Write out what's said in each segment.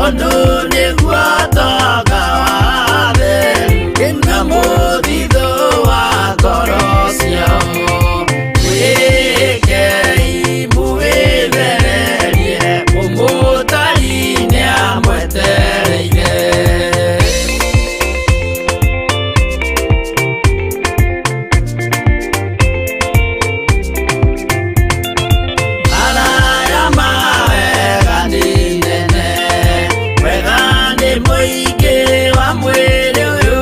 Tondũ nĩguo tonga wa theru na mũthithũ wa ngoro ciao. Mwĩkei mũwĩthererie, mũmũtari nĩamwetereire. Maraya ma wega nĩ nene, wega nĩ mũingĩ wa mwĩrĩ ũyũ.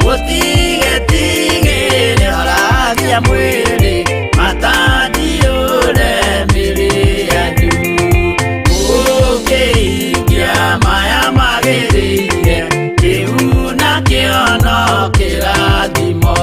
Mũtigetigĩre horagia mwĩrĩ, matandiũre mĩrĩ yanyu. Mũkĩhingia maya magĩrĩire, kĩu nakĩo no kĩrathimo.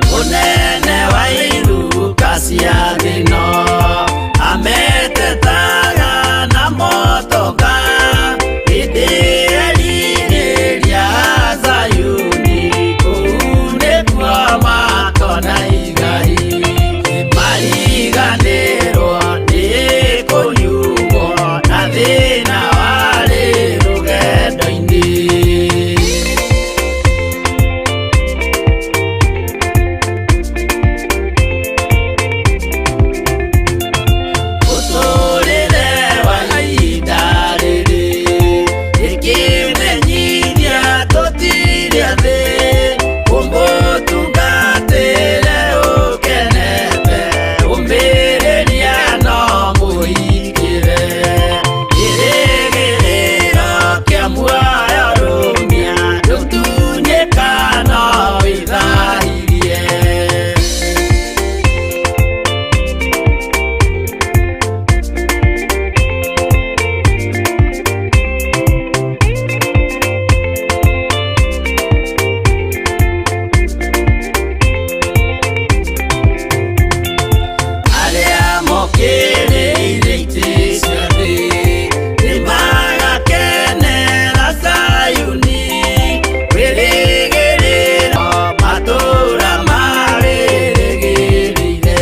Mũnene wa iruka cia thĩno ametetaga na motoka, hĩndĩ erirĩria Zayuni, kũu nĩkuo makona igai. Mariganĩrwo nĩ kũnyugwo na thĩna warĩ rũgendo-inĩ. Mũtũrĩre wa ihinda rĩrĩ ĩkĩmenyithia tũtirĩ thĩ, ũmũtungatĩre ũkenete, ũmĩrĩria no mũhingĩre. Kĩrĩgĩrĩro kĩa muoyo rũmia, ndũtunyĩka no wĩthahirie. Arĩa mokĩrĩire itĩ cia thĩ nĩmagakenera Zayuni, wĩrĩgĩrĩro matũũra marĩrĩgĩrĩire,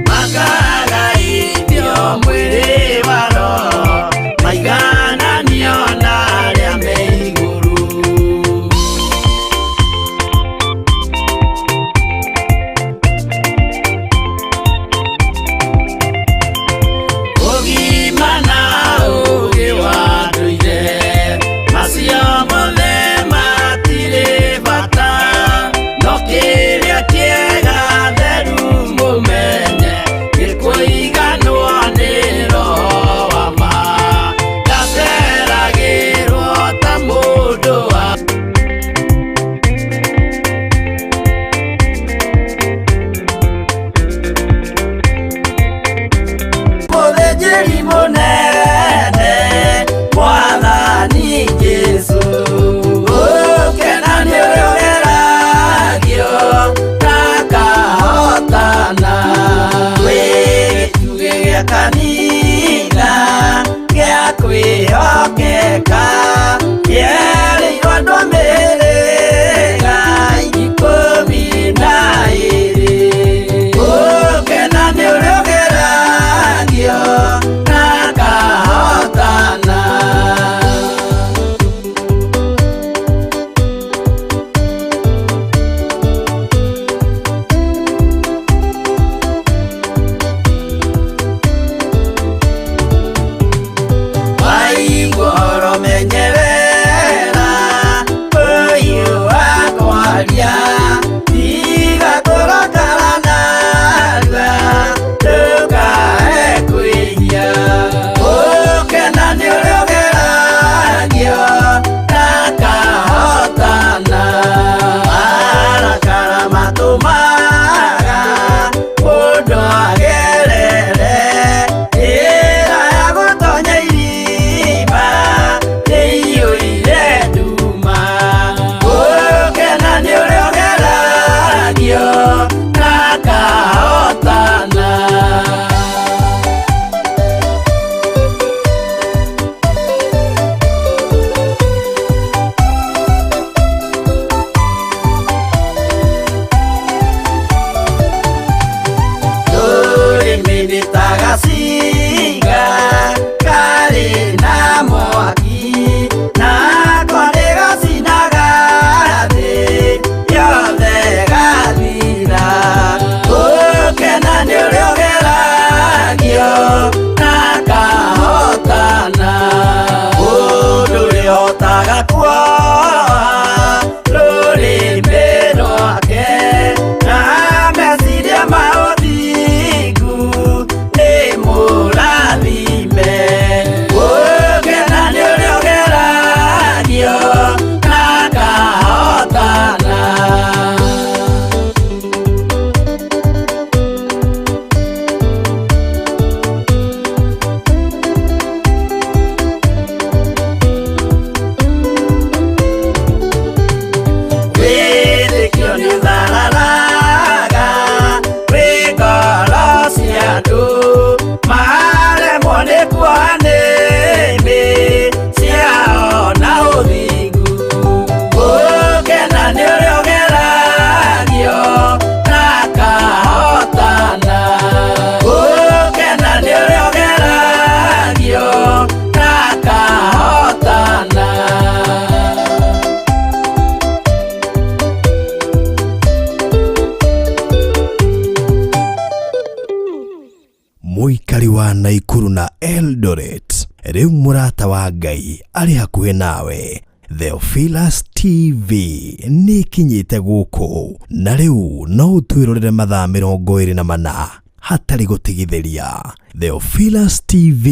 makagaithio mwĩrĩ wa roho, maigananio na arĩa me igũrũ. Ũgima na ũũgĩ wa ndũire, macio mothe matirĩ bata, no kĩrĩa kĩega theru mũmenye nĩ kũiganwo nĩ roho wa ma. Ndaceragĩrwo ta mũndũ wa mũthĩnjĩri mũnene, Mwathani Jesũ. Ũkena nĩ ũrĩa ũgeragio na akahotana. Wĩ gĩtugĩ gĩa kanitha gĩa kwĩhokeka, kĩerĩirwo andũ a mĩhĩrĩga 12. Ũkena nĩ ũrĩa ũgeragio na akahotana. Waigua ũhoro menye Kahiga karĩ na mwaki nako nĩgacinaga thĩ yothe gathira. Gũkena nĩ ũrĩa ũgeragio na kahotana. Mũndũ ũrĩhotaga kuoa rũrĩmĩ rwake na meciria ma ũthingu nĩ mũrathime. Gũkena nĩ ũrĩa ũgeragio na kahotana. Wĩtĩkio nĩ ũthararaga wĩ ngoro cia andũ maremwo nĩ kuoha nĩmĩ ciao na ũthingu. Gũkena nĩ ũrĩa ũgeragio na kahotana. Gũkena nĩ ũrĩa ũgeragio na kahotana. Mũikari wa Naikuru na Eldoret, rĩu mũrata wa Ngai arĩ hakuhĩ nawe. Theophilus TV nĩ ĩkinyĩte gũkũ na rĩu no ũtwĩrorere mathaa 24 hatarĩ gũtigithĩria. Theophilus TV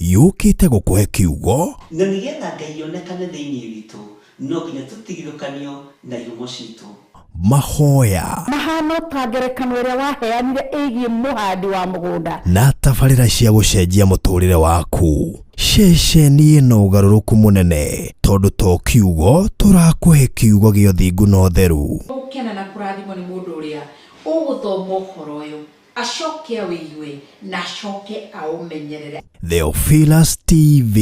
yũkĩte gũkũhe kiugo Na nĩgetha Ngai onekane thĩinĩ witũ, no nginya tũtigithũkanio na ihumo citũ. Mahoya Mahana ta ngerekano ĩrĩa waheanire ĩgiĩ mũhandi wa mũgũnda. Na tabarĩra cia gũcenjia mũtũrĩre waku. Ceceni ĩno ũgarũrũku mũnene tondũ to kiugo tũrakũhe kiugo gĩa ũthingu na ũtheru. Gũkena na kũrathimwo nĩ mũndũ ũrĩa ũgũthoma ũhoro ũyũ acoke awĩigue na acoke aũmenyerere. Theophilus TV,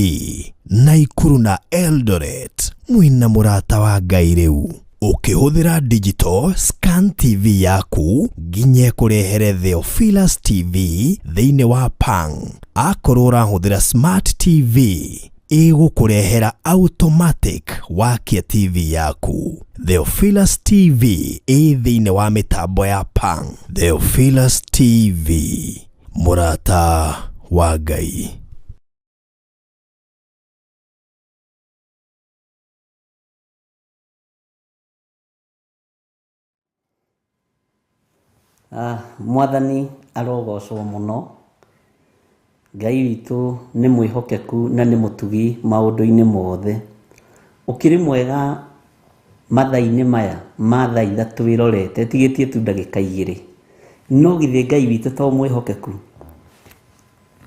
Naikuru na Eldoret, mwĩna mũrata wa Ngai rĩu. Ũkĩhũthĩra digital scan TV yaku nginya ĩkũrehere Theophilus TV thĩinĩ wa Pang. Akorwo ũrahũthĩra smart TV ĩgũkũrehera automatic wakia TV yaku. Theophilus TV ĩ thĩinĩ wa mĩtambo ya Pang. Theophilus TV, mũrata wa Ngai. Mwathani arogocwo mũno. Ngai witũ nĩ mwĩhokeku na nĩ mũtugi maũndũ-inĩ mothe. Ũkĩrĩ mwega mathaa-inĩ maya ma thaa 3 ĩrorete ĩtigĩtie tu ndagĩka 2. No githĩ Ngai witũ to mwĩhokeku?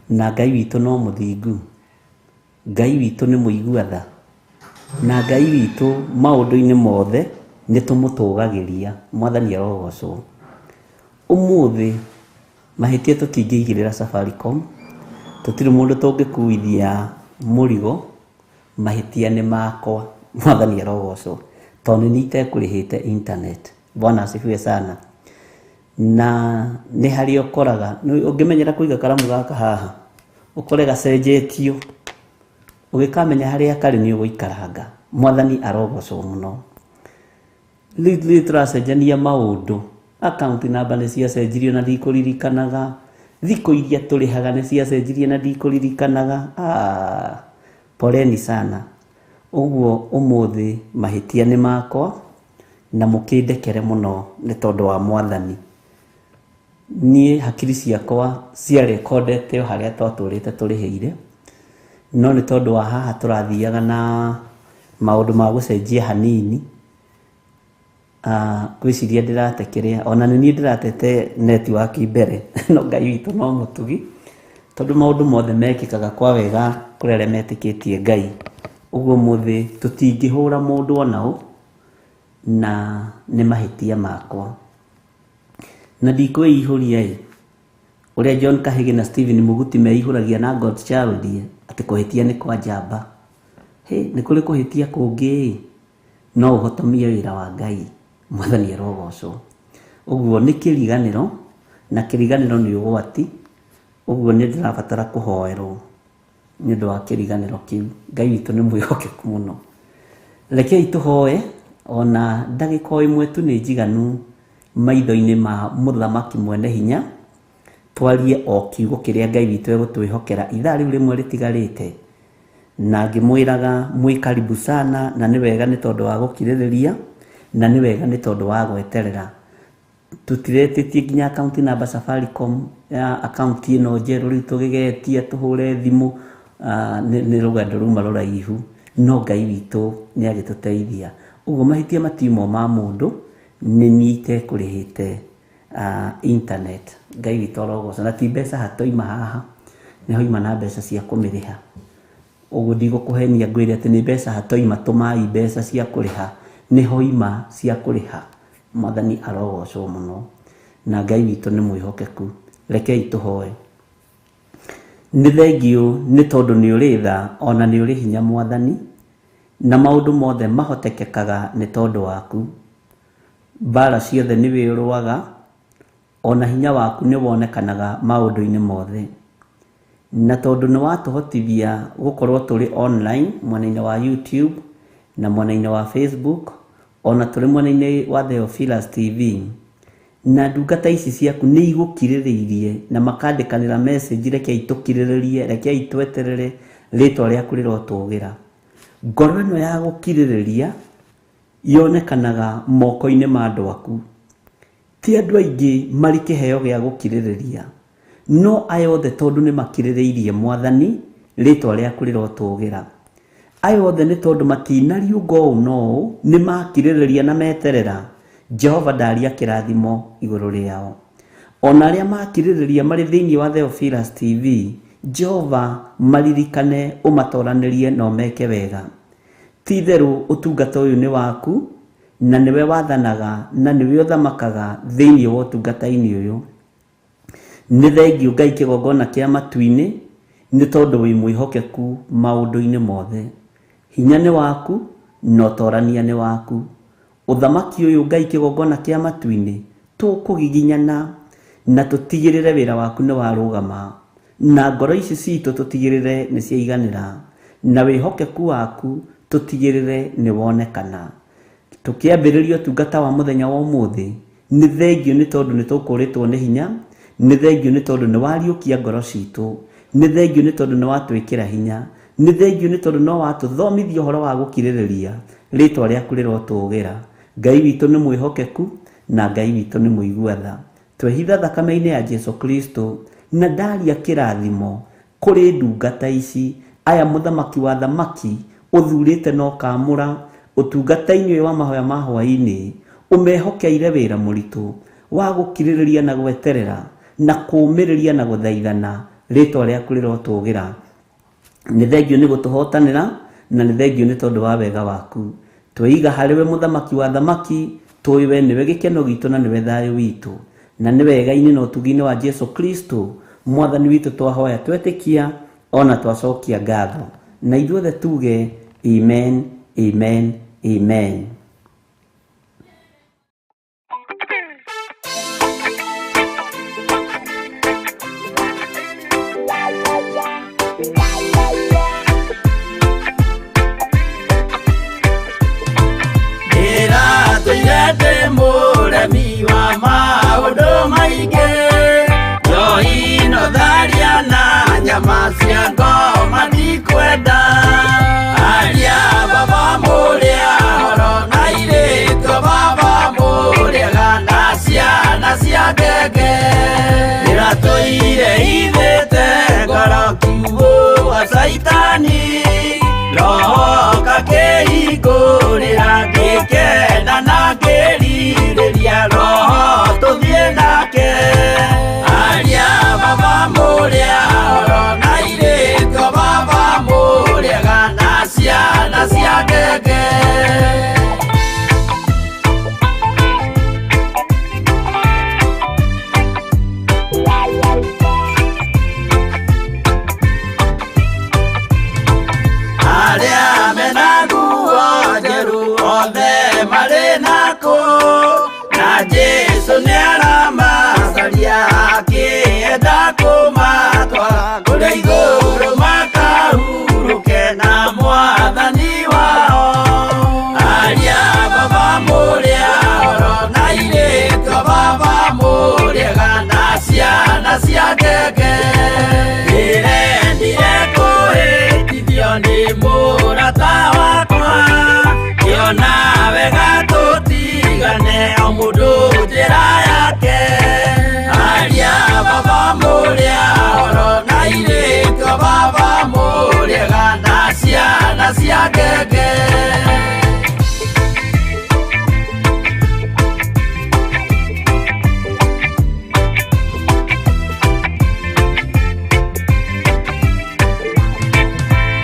Na Ngai witũ no mũthingu. Ngai witũ nĩ mũigua tha. Na Ngai witũ maũndũ-inĩ mothe nĩ tũmũtũgagĩria. Mwathani arogocwo. Ũmũthĩ mahĩtia tũtingĩigĩrĩra Safaricom, tũtirĩ mũndũ tũngĩkuithia mũrigo, mahĩtia nĩ makwa. Mwathani arogocwo. Tondũ nĩ itekũrĩhĩte internet. Bwana asifiwe sana. Na nĩ harĩa ũkoraga, ũngĩmenyera kũiga karamu gaka haha, ũkore gacenjetio, ũgĩkamenya harĩa karĩ nĩ ũgũikaranga. Mwathani arogocwo mũno. Rĩu ithuĩ tũracenjania maũndũ, account number nĩ ciacenjirio na ndikũririkanaga, thikũ iria tũrĩhaga nĩ ciacenjirie na ndikũririkanaga. Ah, poleni sana. Ũguo ũmũthĩ mahĩtia nĩ makwa na mũkĩndekere mũno nĩ tondũ wa Mwathani. Niĩ hakiri ciakwa ciarekondete o harĩa twatũrĩte tũrĩhĩire, no nĩ tondũ wa haha tũrathiaga na maũndũ ma gũcenjia hanini, ngwĩciria ndĩrate kĩrĩa, ona nĩ niĩ ndĩratete network mbere, no Ngai witũ no mũtugi, tondũ maũndũ mothe mekĩkaga kwa wega kũrĩ arĩa metĩkĩtie Ngai. Ũguo ũmũthĩ tũtingĩhũra mũndũ ona ũ, na nĩ mahĩtia makwa. Na ndikwĩihũria ĩ, ũrĩa John Kahĩgĩ na Stephen Mũguti meihũragia na Godchild ĩ, atĩ kũhĩtia nĩ kwa njamba. Hĩ, nĩ kũrĩ kũhĩtia kũngĩ ĩ, no ũhotomie wĩra wa Ngai. Mwathani arogocwo. Ũguo nĩ kĩriganĩro, na kĩriganĩro nĩ ũgwati. Ũguo nĩ ndĩrabatara kũhoerwo nĩ ũndũ wa kĩriganĩro kĩu. Ngai witũ nĩ mwĩhokeku mũno. Rekei tũhoe ona ndagĩka o ĩmwe tu nĩ njiganu maitho-inĩ ma mũthamaki mwene hinya, twarie o kiugo kĩrĩa Ngai witũ egũtwĩhokera ithaa rĩu rĩmwe rĩtigarĩte. Na ngĩmwĩraga mwĩ karibu sana, na nĩ wega nĩ tondũ wa gũkirĩrĩria, na nĩ wega nĩ tondũ wa gweterera. Tũtiretĩtie nginya akaunti namba Safaricom ya akaunti ĩno njerũ rĩu tũgĩgetia tũhũre thimũ, nĩ rũgendo ruma rũraihu, no Ngai witũ nĩ agĩtũteithia. Ũguo mahĩtia matiuma ma mũndũ, nĩ niĩ itekũrĩhĩte internet. Ngai witũ arogocwo. Na ti mbeca hatoima haha, nĩ hoima na mbeca cia kũmĩrĩha. Ũguo ndigũkũhenia ngwĩre atĩ nĩ mbeca hatoima tũmai mbeca cia kũrĩha, nĩ hoima cia kũrĩha. Mwathani arogocwo mũno, na Ngai witũ nĩ mwĩhokeku. Rekei tũhoe. Nĩ thengiũ nĩ tondũ nĩ ũrĩ tha ona nĩ ũrĩ hinya Mwathani, na maũndũ mothe mahotekekaga nĩ tondũ waku. Mbara ciothe nĩwe ũrũaga, ona hinya waku nĩ wonekanaga maũndũ-inĩ mothe. Na tondũ nĩ watũhotithia gũkorwo tũrĩ online mwena-inĩ wa YouTube na mwena-inĩ wa Facebook, ona tũrĩ mwena-inĩ wa Theophilus TV, na ndungata ici ciaku nĩ igũkirĩrĩirie na makandĩkanĩra message, rekei tũkirĩrĩrie, rekei tweterere, rĩtwa rĩaku rĩrotũgĩra. Ngoro ĩno ya gũkirĩrĩria yonekanaga moko-inĩ ma andũ aku. Ti andũ aingĩ marĩ kĩheo gĩa gũkirĩrĩria, no aya othe tondũ nĩ makirĩrĩirie Mwathani, rĩtwa rĩaku rĩrotũgĩra. Aya othe nĩ tondũ matinariũnga ũũ na ũũ, nĩ makirĩrĩria na meterera, Jehova ndaria kĩrathimo igũrũ rĩao. Ona arĩa makirĩrĩria marĩ thĩinĩ wa Theophilus TV, Jehova maririkane, ũmatoranĩrie na ũmeke wega. Ti itherũ ũtungata ũyũ nĩ waku, na nĩwe wathanaga na nĩwe ũthamakaga thĩinĩ wa ũtungata-inĩ ũyũ. Nĩ thengiũ Ngai kĩgongona kĩa matu-inĩ, nĩ tondũ wĩ mwĩhokeku maũndũ-inĩ mothe. Hinya nĩ waku na ũtorania nĩ waku. Ũthamaki ũyũ Ngai kĩgongona kĩa matu-inĩ, tũkũgiginyana na tũtigĩrĩre wĩra waku nĩ warũgama, na ngoro ici citũ tũtigĩrĩre nĩ ciaiganĩra, na wĩhokeku waku tũtigĩrĩre nĩ wonekana. Tũkĩambĩrĩria ũtungata wa mũthenya wa ũmũthĩ, nĩ thengiũ nĩ tondũ nĩ tũkũrĩtwo nĩ hinya, nĩ thengiũ nĩ tondũ nĩ wariũkia ngoro citũ, nĩ thengiũ nĩ tondũ nĩ watwĩkĩra hinya, nĩ thengiũ nĩ tondũ no watũthomithia ũhoro wa gũkirĩrĩria, rĩtwa rĩaku rĩrotũgĩra. Ngai witũ nĩ mwĩhokeku na Ngai witũ nĩ mũigua tha. Twehitha thakame-inĩ ya Jesu Kristo, na ndaria kĩrathimo kũrĩ ndungata ici, aya mũthamaki wa thamaki ũthurĩte na ũkamũra ũtungata-inĩ ũyũ wa mahoya ma hwaĩ-inĩ, ũmehokeire wĩra mũritũ wa gũkirĩrĩria na gweterera na kũũmĩrĩria na gũthaithana, rĩtwa rĩaku rĩrotũgĩra. Nĩ thengiũ nĩ gũtũhotanĩra, na nĩ thengiũ nĩ tondũ wa wega waku. Tweiga harĩ we mũthamaki wa thamaki, tũĩ we nĩwe gĩkeno gitũ na nĩwe thayũ witũ, na nĩ wega-inĩ na ũtugi-inĩ wa Jesu Kristo Mwathani witũ twahoya twetĩkia ona twacokia ngatho, na ithuothe tuge amen, amen, amen. Ndĩratũire ndĩ mũremi wa maũndũ maingĩ, njohi no tharia na nyama cia ngoma ndikwenda. Aria baba mũrĩa horo na Kũrĩa igũrũ makahurũke na mwathani wao. Aria baba mũrĩa oro na airĩtu a baba mũrĩega na ciana cia ngenge. Ndĩrendire kũhĩtithio nĩ mũrata wakwa, ngĩona wega tũtigane o mũndũ njĩra yake. Aria baba mũrĩa oro na airĩtu a baba mũrĩega na ciana cia ngenge.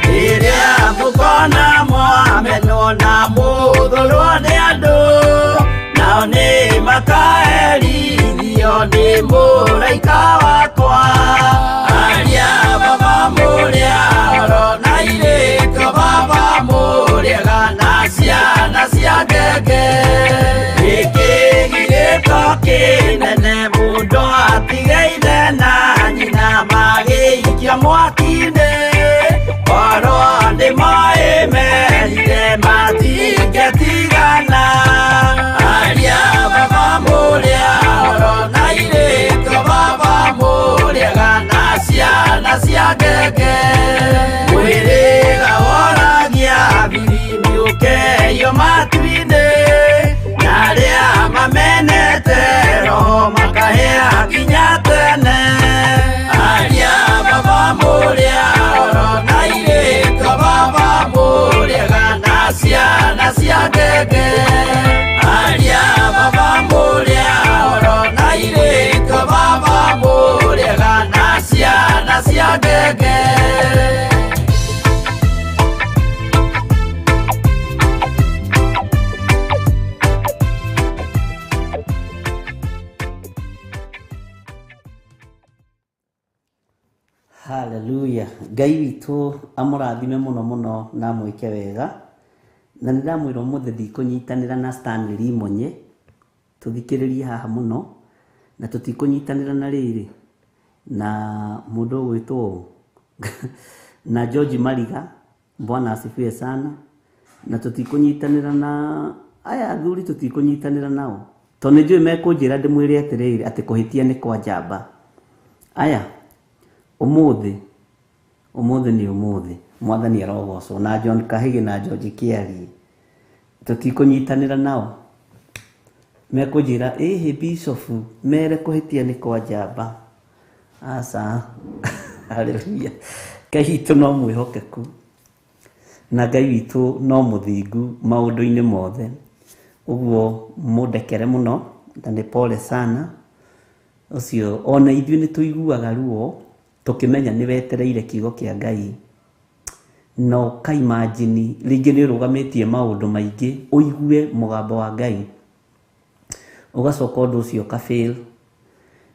Rĩrĩa mũkona mwamenwo na mũthũrwo nĩ andũ, nao nĩ makaherithio nĩ mũraika wakwa. Aria baba mũrĩa oro na airĩtu a baba mũrĩega na ciana cia ngenge. Gĩkĩ gĩgĩko kĩnene mũndũ atige ithe na nyina magĩikio mwaki-inĩ. Korwo nĩ moĩ merire matingĩtigana. Aria baba mũrĩa oro na airĩtu a baba mũrĩega na ciana cia ngenge. Mwĩrĩga woragia biri mĩũkeyo matu-inĩ, na arĩa mamenete roho makahĩa nginya tene. Aria baba mũrĩa oro na airĩtu a baba mũrĩega na ciana cia ngenge. Aria baba mũrĩa oro na airĩtu a baba mũrĩega na ciana cia ngenge. Haleluya. Ngai witũ amũrathime mũno mũno na amwĩke wega. Na nĩ ndamwĩra ũmũthĩ ndikũnyitanĩra na Stanley Limonye, tũthikĩrĩrie haha mũno, na tũtikũnyitanĩra na rĩrĩ na mũndũ ũgwĩtwo na George Mariga, Bwana asifiwe sana, na tũtikũnyitanĩra na aya athuri, tũtikũnyitanĩra nao tondũ nĩ njũĩ mekũnjĩra ndĩmwĩre atĩrĩrĩ atĩ kũhĩtia nĩ kwa njamba. Aya ũmũthĩ, ũmũthĩ nĩ ũmũthĩ, mwathani arogocwo. Na John Kahĩgĩ na George Kĩarie tũtikũnyitanĩra nao, mekũnjĩra ĩhĩ bishop mere kũhĩtia nĩ kwa njamba. Aca, haleluya. Ngai witũ no mwĩhokeku na Ngai witũ no mũthingu maũndũ-inĩ mothe. Ũguo mũndekere mũno na nĩ pole sana. Ũcio ona ithuĩ nĩ tũiguaga ruo tũkĩmenya nĩ wetereire kiugo kĩa Ngai, na ũkaimagine rĩngĩ nĩ ũrũgamĩtie maũndũ maingĩ ũigue mũgambo wa Ngai, ũgacoka ũndũ ũcio ũka fail.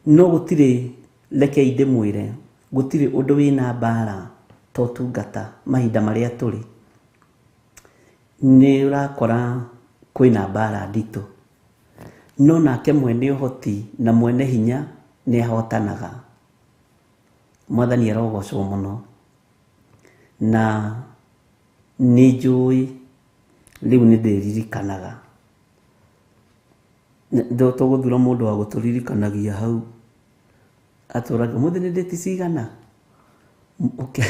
No gũtirĩ, rekei ndĩmwĩre, gũtirĩ ũndũ wĩna mbara ta ũtungata mahinda marĩa tũrĩ. Nĩ ũrakora kwĩna mbara nditũ, no nake mwene ũhoti na mwene hinya nĩ ahotanaga. Mwathani arogocwo mũno. Na nĩ njũĩ rĩu nĩ ndĩririkanaga, tũgũthura mũndũ wa gũtũririkanagia hau atũraga ũmũthĩ nĩ ndĩti cigana. Okay.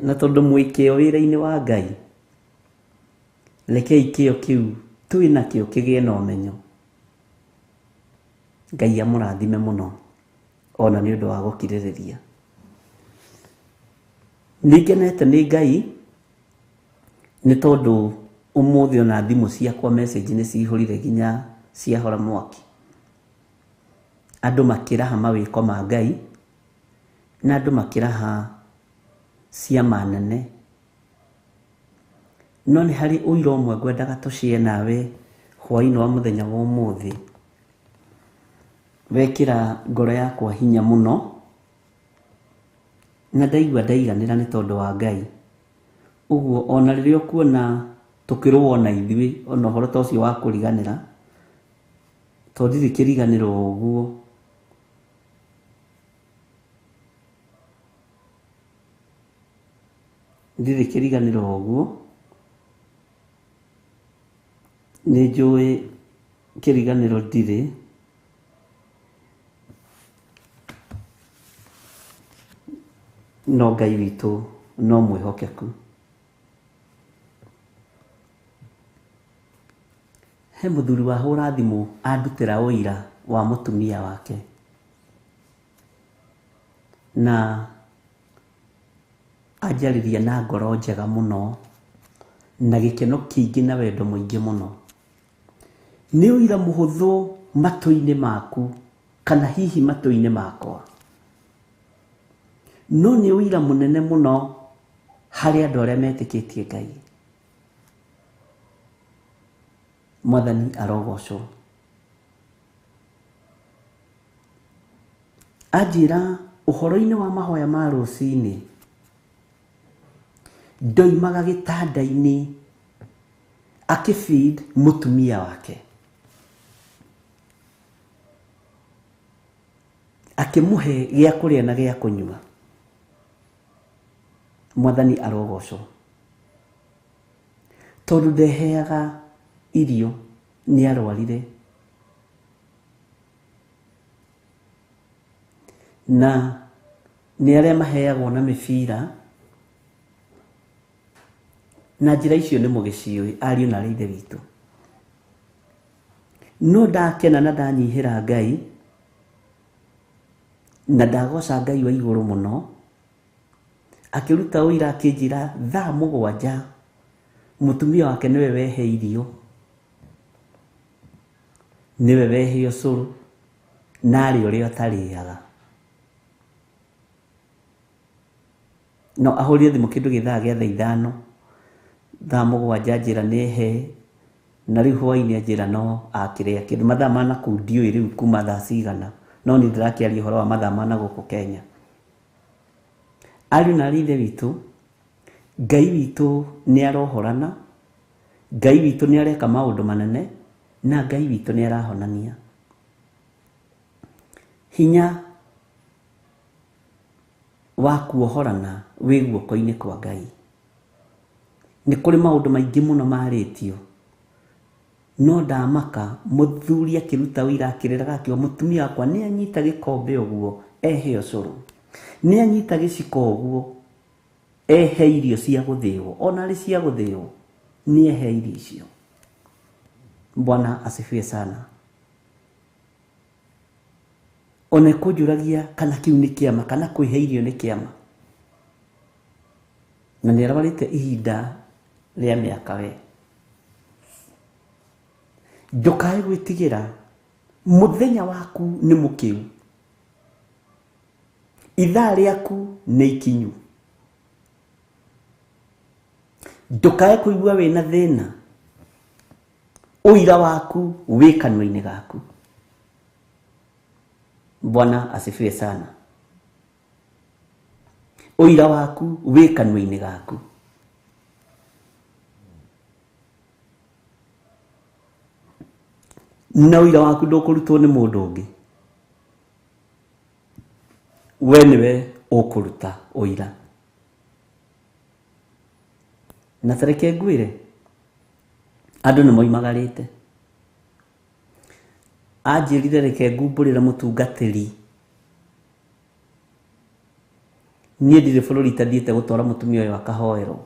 Na tondũ mwĩ kĩo wĩra-inĩ wa Ngai, rekei kĩo kĩu twĩ nakĩo kĩgĩe na ũmenyo. Ngai amũrathime mũno ona nĩ ũndũ wa gũkirĩrĩria. Nĩ ngenete nĩ Ngai nĩ tondũ ũmũthĩ ona thimũ ciakwa message nĩ cihũrire nginya ciahora mwaki. Andũ makĩraha mawĩko ma Ngai na andũ makĩraha ciama nene. No nĩ harĩ ũira ũmwe ngwendaga tũshare nawe hwaĩ-inĩ wa mũthenya wa ũmũthĩ. Wekĩra ngoro yakwa hinya mũno na ndaigua ndaiganĩra nĩ tondũ wa Ngai. Ũguo ona rĩrĩa ũkuona tũkĩrũo na ithuĩ ona ũhoro ta ũcio wa kũriganĩra, tondũ ndirĩ kĩriganĩro ũguo. Ndirĩ kĩriganĩro ũguo, nĩ njũĩ kĩriganĩro ndirĩ. No Ngai witũ no mwĩhokeku. He mũthuri wahũra thimũ andutĩra ũira wa mũtumia wake, na anjarĩria na ngoro njega mũno na gĩkeno kĩingĩ na wendo mũingĩ mũno. Nĩ ũira mũhũthũ matũ-inĩ maku kana hihi matũ-inĩ makwa, no nĩ ũira mũnene mũno harĩ andũ arĩa metĩkĩtie Ngai. Mwathani arogocwo. Anjĩra ũhoro-inĩ wa mahoya ma rũcinĩ, ndoimaga gĩtanda-inĩ akĩfeed mũtumia wake, akĩmũhe gĩa kũrĩa na gĩa kũnyua. Mwathani arogocwo. Tondũ ndeheaga irio, nĩ arwarire na nĩ arĩa maheagwo na mĩbira, na njĩra icio nĩ mũgĩciũĩ ariũ na arĩa ithe witũ. No ndakena na ndanyihĩra Ngai na ndagoca Ngai wa igũrũ mũno, akĩruta ũira akĩnjĩra thaa 7 mũtumia wake nĩwe wehe irio, nĩwe wehe ũcũrũ, na arĩ ũrĩa ũtarĩaga. No ahũrire thimũ kĩndũ gĩthaa gĩa thaa 5, thaa 7 anjĩra nĩhe, na rĩu hwaĩ-inĩ anjĩra no akĩrĩa kĩndũ mathaa mana kũu ndiũĩ rĩu kuma thaa cigana, no niĩ ndĩrakĩaria ũhoro wa mathaa mana gũkũ Kenya. Ariũ na arĩa ithe witũ, Ngai witũ nĩ arohorana, Ngai witũ nĩ areka maũndũ manene, na Ngai witũ nĩ arahonania. Hinya wa kuohorana wĩ guoko-inĩ kwa Ngai. Nĩ kũrĩ maũndũ maingĩ mũno marĩtio, no ndamaka mũthuri akĩruta ũira akĩrĩraga akiuga mũtumia wakwa nĩ anyita gĩkombe ũguo ehe ũcũrũ, nĩ anyita gĩciko ũguo ehe irio cia gũthĩo, ona arĩ cia gũthĩo nĩ ehe irio icio. Bwana asifiwe sana. Ona kũnjũragia kana kĩu nĩ kĩama, kana kwĩhe irio nĩ kĩama, na nĩ arwarĩte ihinda rĩa mĩaka we. Ndũkae gwĩtigĩra, mũthenya waku nĩ mũkĩu, ithaa rĩaku nĩ ikinyu. Ndũkae kũigua wĩna thĩna, ũira waku wĩ kanua-inĩ gaku. Bwana asifiwe sana. Ũira waku wĩ kanua-inĩ gaku. Na ũira waku ndũkũrutwo nĩ mũndũ ũngĩ, we nĩwe ũkũruta ũira. Na tareke ngwĩre, andũ nĩ moimagarĩte. Anjĩrire reke ngumbũrĩre mũtungatĩri, niĩ ndirĩ bũrũri itathiĩte gũtwara mũtumia ũyũ akahoerwo,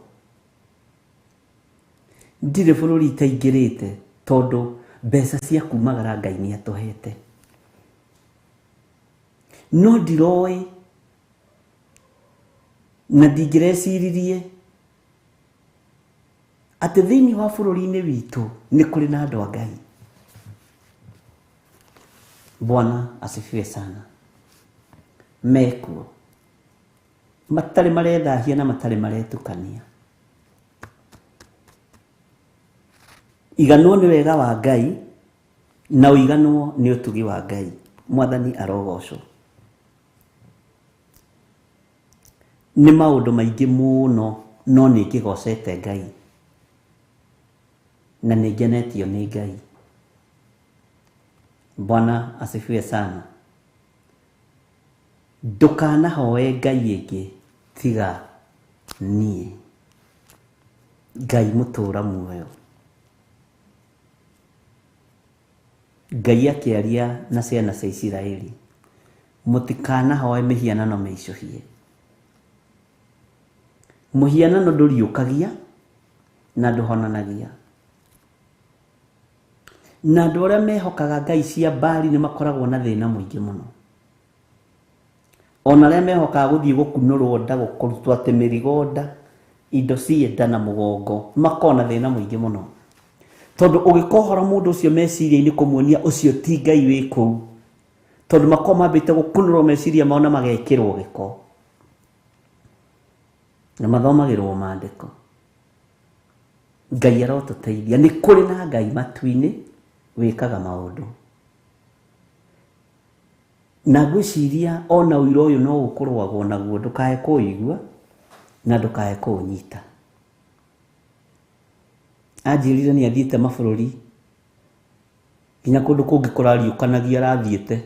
ndirĩ bũrũri itaingĩrĩte, tondũ mbeca cia kumagara Ngai nĩ atũhete. No ndiroĩ na ndingĩreciririe atĩ thĩinĩ wa bũrũri-inĩ witũ nĩ kũrĩ na andũ a Ngai. Bwana asifiwe sana. Mekuo matarĩ marethahia na matarĩ maretukania. Iganwo nĩ wega wa Ngai na ũiganwo nĩ ũtugi wa Ngai. Mwathani arogocwo. Nĩ maũndũ maingĩ mũno, no nĩ ngĩgocete Ngai na nĩ ngenetio nĩ Ngai. Bwana asifiwe sana. Ndũkanahoe Ngai ĩngĩ tiga niĩ. Ngai mũtũũra muoyo. Ngai akĩaria na ciana cia Isiraeli, mũtikanahoe mĩhianano mĩicũhie. Mũhianano ndũriũkagia na ndũhonanagia. Na andũ arĩa mehokaga ngai cia Baali nĩ makoragwo na thĩna mũingĩ mũno. Ona arĩa mehokaga gũthiĩ gũkunũrwo nda, kũrutwo atĩ mĩrigo nda, indo ciĩ nda na mũgongo, makoragwo na thĩna mũingĩ mũno. Tondũ ũgĩkohora mũndũ ũcio meciria-inĩ kũmuonia ũcio ti Ngai wĩ kũu, tondũ makoragwo mambĩte gũkunũrwo meciria mao na magekĩrwo gĩko. Na mathomagĩrwo maandĩko. Ngai arotũteithia. Nĩ kũrĩ na Ngai matu-inĩ wĩkaga maũndũ. Na ngwĩciria ona ũira ũyũ no ũkũrũagwo naguo, ndũkae kũũigua na ndũkae kũũnyita. Anjĩrire nĩ athiĩte mabũrũri nginya kũndũ kũngĩ kũrariũkanagia arathiĩte.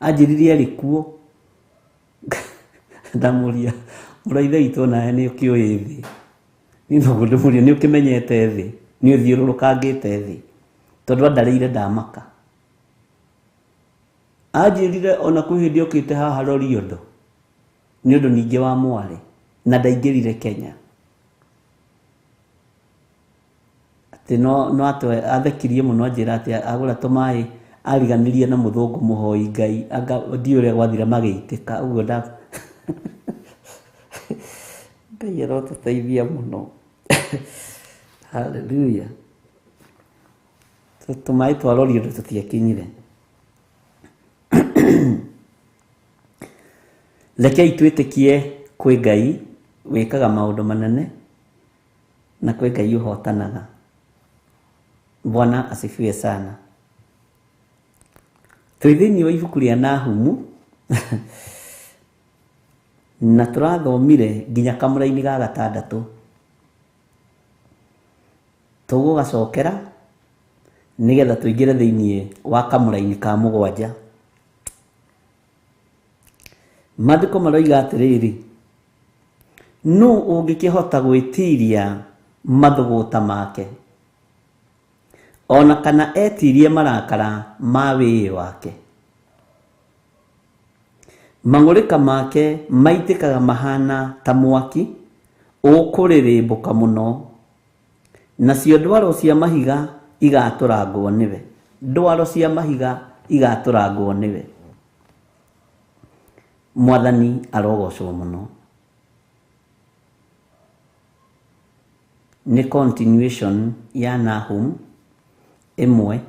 Anjĩrire arĩ kuo. Ndamũria, mũraithe witũ onawe nĩ ũkĩũĩ thĩ. Niĩ noguo ndĩmũria, nĩ ũkĩmenyete thĩ, nĩ ũthiũrũrũkangĩte thĩ. Tondũ andarĩire ndamaka. Anjĩrire ona kwĩ hĩndĩ okĩte haha Loliondo, nĩ ũndũ ningĩ wa mwarĩ, na ndaingĩrire Kenya. Atĩ no athekirie mũno anjĩra atĩ agũra tũmaĩ ariganirie na mũthũngũ mũhoi Ngai, anga ndiũĩ ũrĩa gwathire magĩitĩka, ũguo nda Ngai arotũteithia mũno. Hallelujah. Tũmaĩ twa Loliondo tũtiakinyire. Rekei twĩtĩkie kwĩ Ngai wĩkaga maũndũ manene na kwĩ Ngai ũhotanaga. Bwana asifiwe sana. Twĩ thĩinĩ wa ibuku rĩa Nahumu na tũrathomire nginya kamũraini ga gatandatũ. Tũgũgacokera nĩgetha tũingĩre thĩinĩ wa kamũraini ka mũgwanja. Maandĩko maroiga atĩrĩrĩ, nũ ũngĩkĩhota gwĩtiria mathũgũta make, ona kana etirie marakara ma wĩĩ wake? Mang'ũrĩka make maitĩkaga mahana ta mwaki ũkũrĩrĩmbũka mũno, nacio ndwaro cia mahiga igatũrangwo nĩwe. Ndwaro cia mahiga igatũrangwo nĩwe. Mwathani arogocwo mũno. Nĩ continuation ya Nahum ĩmwe,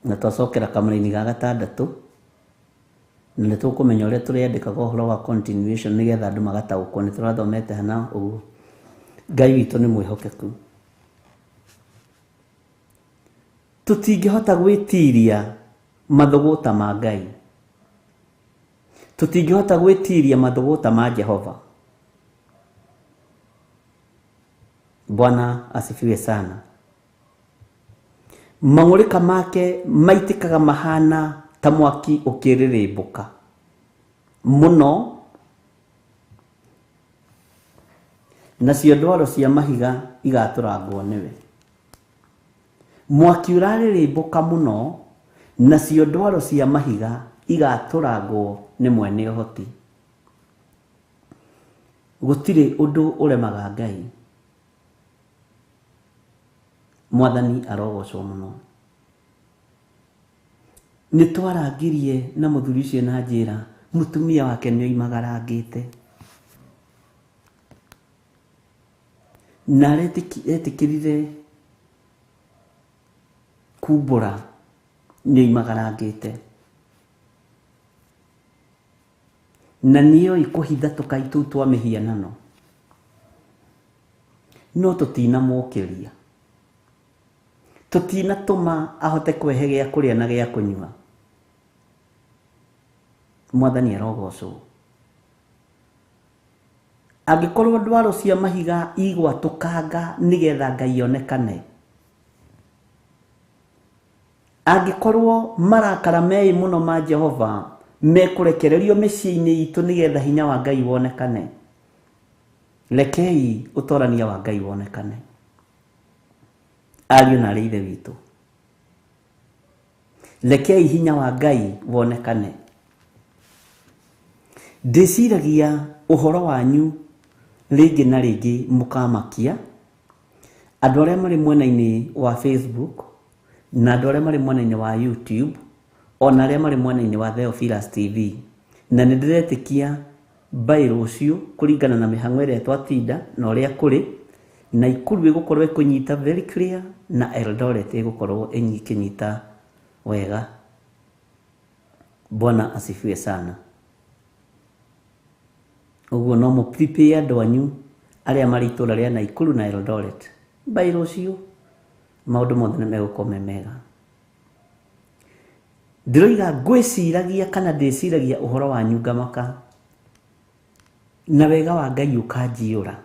na twacokera kamũraini ga gatandatũ, na nĩ tũkũmenya ũrĩa tũrĩandĩkaga ũhoro wa continuation nĩgetha andũ magataũkwo. Nĩ tũrathomete hana ũguo. Ngai witũ nĩ mwĩhokeku. Tũtingĩhota gwĩtiria mathũgũta ma Ngai. Tũtingĩhota gwĩtiria mathũgũta ma Jehova. Bwana asifiwe sana. Mang'ũrĩka make maitĩkaga mahana ta mwaki ũkĩrĩrĩmbũka mũno, nacio ndwaro cia mahiga igatũrangwo nĩwe. Mwaki ũrarĩrĩmbũka mũno, nacio ndwaro cia mahiga igatũrangwo nĩ mwene ũhoti. Gũtirĩ ũndũ ũremaga Ngai. Mwathani arogocwo mũno. Nĩ twarangirie na mũthuri ũcio na njĩra, mũtumia wake nĩ oimagarangĩte. Na etĩkĩrire kumbũra nĩ oimagarangĩte. Na nĩoĩ kũhitha tũkai tũu twa mĩhianano. No tũtinamũkĩria. Tũtinatũma ahote kwehe gĩa kũrĩa na gĩa kũnyua. Mwathani arogocwo. Angĩkorwo ndwaro cia mahiga igwatũkanga nĩgetha Ngai onekane, angĩkorwo marakara meĩ mũno ma Jehova mekũrekererio mĩciĩ-inĩ itũ nĩgetha hinya wa Ngai wonekane, Rekei ũtorania wa Ngai wonekane. Ariũ na arĩ ithe witũ, rekei hinya wa Ngai wonekane. Ndĩciragia ũhoro wanyu rĩngĩ na rĩngĩ mũkamakia andũ arĩa marĩ mwena-inĩ wa Facebook na andũ arĩa marĩ mwena-inĩ wa YouTube ona arĩa marĩ mwena-inĩ wa Theophilus TV, na nĩ ndĩretĩkia mbaĩ rũciũ kũringana na mĩhang'o ĩrĩa twatinda na ũrĩa kũrĩ Naikuru ĩgũkorwo ĩkũnyita very clear na Eldoret ĩgũkorwo ĩkĩnyita wega. Bwana asifiwe sana. Ũguo no mũ prepare andũ anyu arĩa marĩ itũra rĩa Naikuru na Eldoret mbaĩ rũciũ maũndũ mothe nĩ megũkorwo me mega. Ndĩroiga ngwĩciragia kana ndĩciragia ũhoro wanyu ngamaka, na wega wa Ngai ũkanjiyũra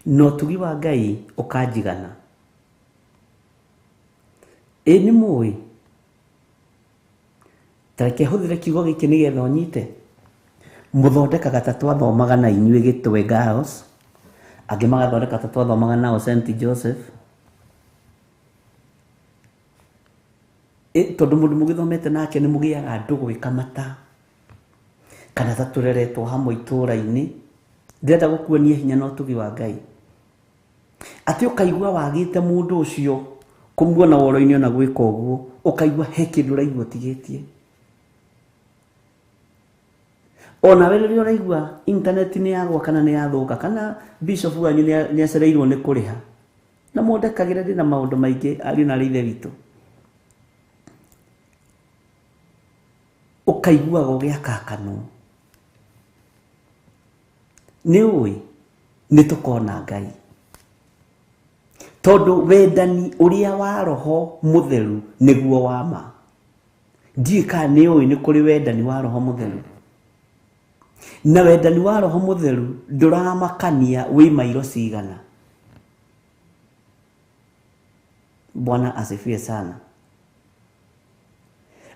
na ũtugi wa Ngai ũkanjigana. Ĩ nĩ mũĩ, ta reke hũthĩre kiugo gĩkĩ nĩgetha ũnyite. Mũthondekaga ta twathomaga na inyuĩ Gĩtwe Girls, angĩ magathondeka ta twathomaga nao St Joseph. Tondũ mũndũ mũgĩthomete nake nĩ mũgĩaga ndũgũ ĩkamata, kana ta tũreretwo hamwe itũũra-inĩ. Ndĩrenda gũkuonia hinya na ũtugi wa Ngai, atĩ ũkaigua wagĩte mũndũ ũcio kũmuona woro-inĩ ona gwĩka ũguo, ũkaigua he kĩndũ ũraigua ũtigĩtie. Onawe rĩrĩa ũraigua internet nĩ yagwa kana nĩ yathũka kana bishop wanyu nĩ acereirwo nĩ kũrĩha, na mũndekagĩre ndĩna maũndũ maingĩ ariũ na arĩ ithe witũ, ũkaiguaga ũgĩakakanwo. Nĩ ũĩ nĩ tũkona Ngai, tondũ wendani ũrĩa wa Roho Mũtheru nĩguo wa ma. Ndiũĩ kana nĩ ũĩ nĩ kũrĩ wendani wa Roho Mũtheru, na wendani wa Roho Mũtheru ndũramakania wĩ mairo cigana. Bwana asifiwe sana.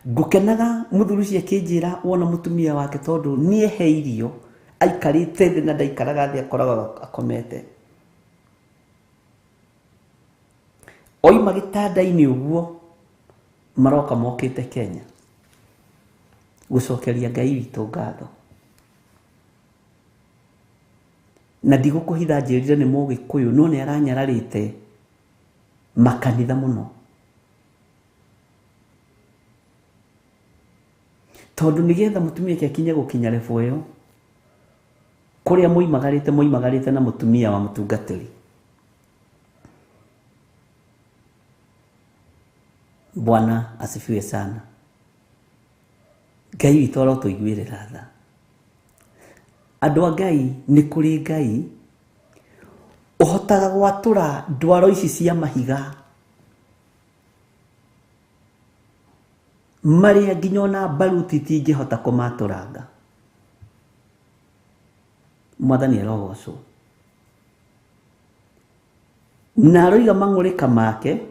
Ngũkenaga mũthuri ũcio akĩnjĩra wona mũtumia wake, tondũ nĩeheirio aikarĩte thĩ na ndaikaraga thĩ, akoragwo akomete. Oima gĩtanda-inĩ ũguo maroka mokĩte Kenya gũcokeria Ngai witũ ngatho. Na ndigũkũhitha njĩrire nĩ Mũgĩkũyũ, no nĩ aranyararĩte makanitha mũno, tondũ nĩgetha mũtumia ake akinye gũkinya level ĩyo kũrĩa moimagarĩte, moimagarĩte na mũtumia wa mũtungatĩri. Bwana asifiwe sana. Ngai witũ arotũiguĩrĩra tha. Andũ a Ngai, nĩ kũrĩ Ngai ũhotaga gwatũra ndwaro ici cia mahiga marĩa nginya ona baruti itingĩhota kũmatũranga. Mwathani arogocwo. Na aroiga mang'ũrĩka make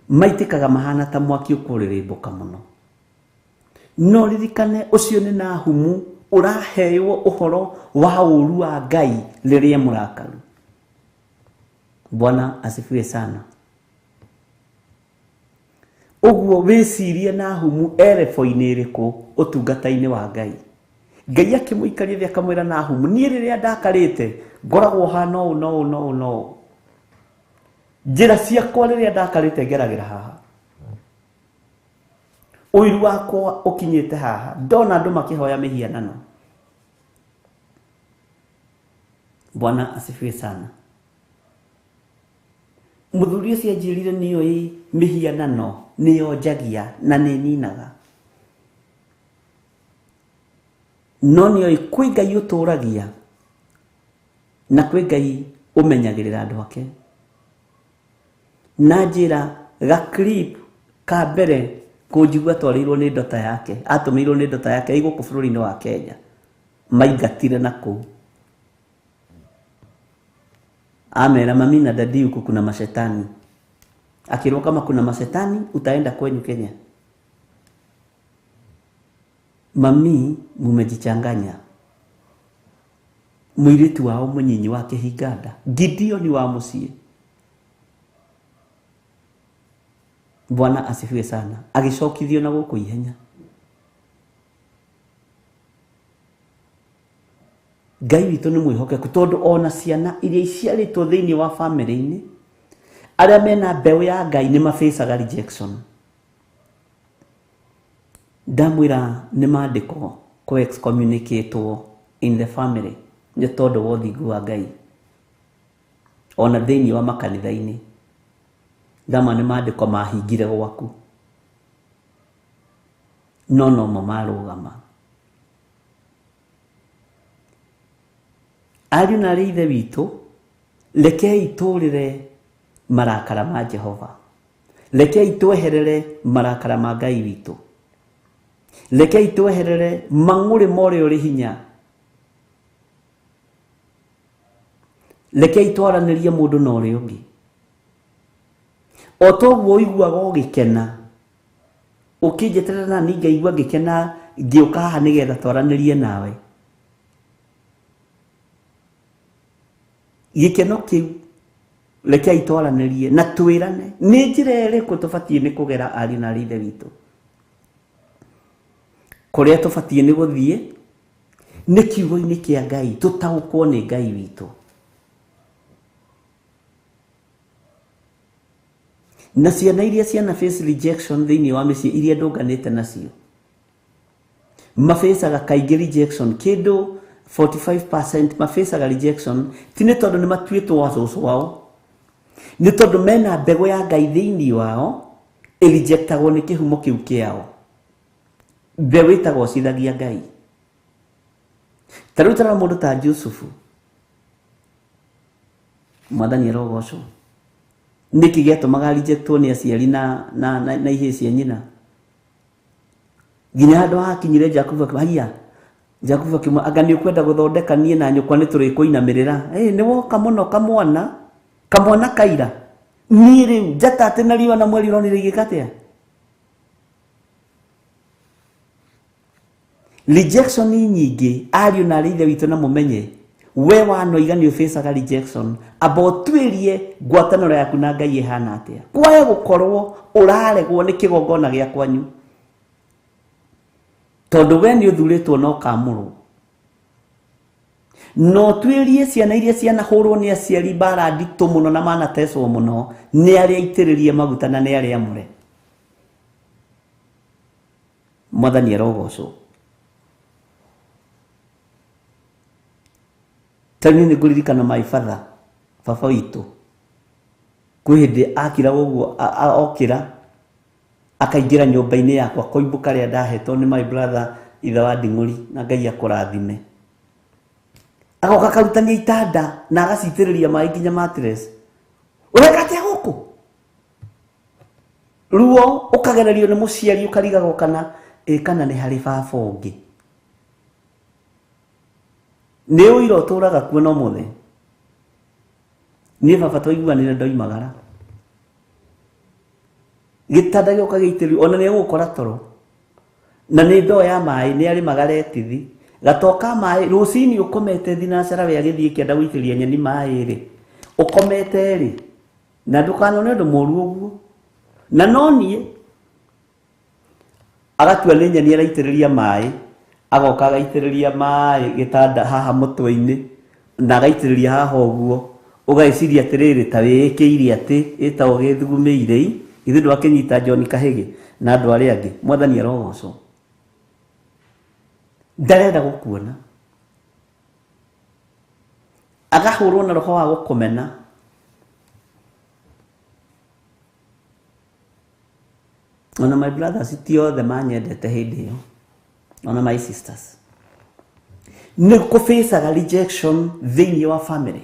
maitĩkaga mahana ta mwaki ũkũrĩrĩmbũka mũno. No ririkane ũcio nĩ Nahumu ũraheywo ũhoro wa ũũru wa Ngai rĩrĩa mũrakaru. Bwana asifiwe sana. Ũguo wĩcirie Nahumu erebo-inĩ ĩrĩkũ ũtungata-inĩ wa Ngai. Ngai akĩmũikaria thĩ akamwĩra Nahumu, niĩ rĩrĩa ndakarĩte ngoragwo hana ũũ na ũũ na ũũ na ũũ, njĩra ciakwa rĩrĩa ndakarĩte ngeragĩra haha, ũiru wakwa ũkinyĩte haha, ndona andũ makĩhoya mĩhianano. Bwana asifiwe sana. Mũthuri ũcio anjĩrire nĩoĩ mĩhianano nĩyonjagia na nĩninaga, no nĩoĩ kwĩ Ngai ũtũragia na kwĩ Ngai ũmenyagĩrĩra andũ ake. Na njĩra ga clip ka mbere kũnjigua twarĩirwo nĩ ndota yake, atũmĩirwo nĩ ndota yake ĩ gũkũ bũrũri-inĩ wa Kenya, maingatire na kũu. Amera mami na dadi huku kuna mashetani. Akirwo kama kuna mashetani utaenda kwenyu Kenya. Mami mumejichanganya. Mũirĩtu wao mũnyinyi wa kĩhinganda Gideoni wa mũciĩ. Bwana asifiwe sana. Agĩcokithio na gũkũ ihenya. Ngai witũ nĩ mwĩhokeku tondũ ona ciana iria iciarĩtwo thĩinĩ wa family-inĩ arĩa mena mbeũ ya Ngai nĩ mafacaga rejection. Ndamwĩra nĩ maandĩko kũ excommunicatwo in the family nĩ tondũ wa ũthingu wa Ngai ona thĩinĩ wa makanitha-inĩ. Ndama nĩ maandĩko mahingire gwaku no nomo marũgama. Ariũ na arĩ ithe witũ, rekei tũrĩre marakara ma Jehova, rekei tweherere marakara ma Ngai witũ, rekei tweherere mang'ũrĩ ma ũrĩa ũrĩ hinya, rekei twaranĩrie mũndũ na ũrĩa ũngĩ. O toguo ũiguaga ũgĩkena ũkĩnjeterera na niĩ ngaigua ngĩkena ngĩũka haha nĩgetha twaranĩrie nawe, gĩkeno kĩu rekei twaranĩrie na twĩrane nĩ njĩra ĩrĩkũ tũbatiĩ nĩ kũgera ariũ na arĩ ithe witũ. Kũrĩa tũbatiĩ nĩ gũthiĩ nĩ kiugo-inĩ kĩa Ngai, tũtaũkwo nĩ Ngai witũ. Na ciana iria ciana face rejection thĩinĩ wa mĩciĩ iria ndũnganĩte nacio mafacaga kaingĩ rejection kĩndũ 45% mafacaga rejection ti nĩ tondũ nĩ matuĩtwo wa cũcũ wao, nĩ tondũ mena mbegũ ya Ngai thĩinĩ wao ĩrejectagwo nĩ kĩhumo kĩu kĩao. Mbeũ ĩtagocithagia Ngai. Ta rĩu tarora mũndũ ta Jusufu, Mwathani arogocwo, nĩkĩ gĩatũmaga rejectwo nĩ aciari na ihĩĩ cia nyina nginya handũ hakinyire Jakubu akiuga haiya, Jakubu akiuga anga nĩ ũkwenda gũthondeka niĩ na nyũkwa nĩ tũrĩkũinamĩrĩra. Nĩ woka mũno kamwana, kamwana kaira, niĩ rĩu njata atĩ na riũa na mweri ũronire igĩka atĩa? Rejection nyingĩ ariũ na arĩ ithe witũ na mũmenye we wanoiga nĩ ũfacaga rejection, amba ũtuĩrie ngwatanĩro yaku na Ngai ĩhana atĩa. Kwaya gũkorwo ũraregwo nĩ kĩgongona gĩa kwanyu tondũ we nĩ ũthurĩtwo na ũkamũrwo. No tuĩrie ciana iria cianahũrwo nĩ aciari mbara nditũ mũno na manatecwo mũno nĩ arĩa aitĩrĩrie maguta na nĩ arĩa amũre. Mwathani arogocwo. Ta niĩ nĩ ngũririkana my father, baba witũ, kwĩ hĩndĩ akiraga ũguo okĩra akaingĩra nyũmba-inĩ yakwa koimbũ karĩa ndahetwo nĩ my brother ithe wa Nding'ũri, na Ngai akũrathime. Agoka akarutania itanda na agacitĩrĩria maĩ nginya mattress. Ũreka atĩa gũkũ? Ruo ũkagererio nĩ mũciari ũkarigagwo kana ĩ kana nĩ harĩ baba ũngĩ. Nĩ ũira ũtũraga kuo no mũthĩ. Niĩ baba twaiguanire ndoimagara. Gĩtanda gĩoka gĩitĩrĩrio ona nĩ egũgũkora toro. Na nĩ ndoo ya maĩ nĩ arĩmaga retithi. Gatoka maĩ rũcinĩ ũkomete thinacara we agĩthiĩ kĩanda gũitĩrĩria nyeni maĩ rĩ. Ũkomete rĩ. Na ndũkanone ũndũ mũru ũguo. Na no niĩ agatua nĩ nyeni araitĩrĩria maĩ, agoka agaitĩrĩria maĩ gĩtanda haha mũtwe-inĩ na agaitĩrĩria haha ũguo, ũgeciria atĩrĩrĩ ta wĩĩkĩire atĩ ĩtagwo gĩthugumĩire ithuĩ ndwakĩnyita John Kahĩgĩ na andũ arĩa angĩ. Mwathani arogocwo. Ndarenda gũkuona. Agahũrwo na roho wa gũkũmena. Ona my brothers ti othe manyendete hĩndĩ ĩyo, ona my sisters. Nĩ kũfacaga rejection thĩinĩ wa family.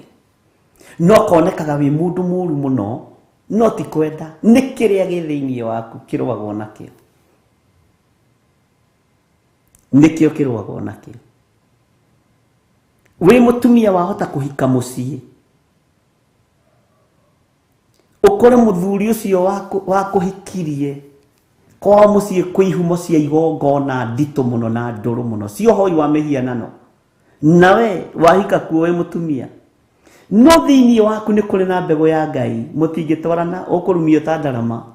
No konekaga wĩ mũndũ mũru mũno, no ti kwenda, nĩ kĩrĩa gĩ thĩinĩ waku kĩrũagwo nakĩo. Nĩkĩo kĩrũagwo nakĩo. Wĩ mũtumia wahota kũhika mũciĩ, ũkore mũthuri ũcio wakũhikirie kwao mũciĩ kwĩ ihumo cia igongona nditũ mũno na ndũrũ mũno cia ũhoi wa mĩhianano. Nawe wahika kuo wĩ mũtumia, no thĩinĩ waku nĩ kũrĩ na mbegũ ya Ngai, mũtingĩtwarana, ũkũrumio ta ndarama.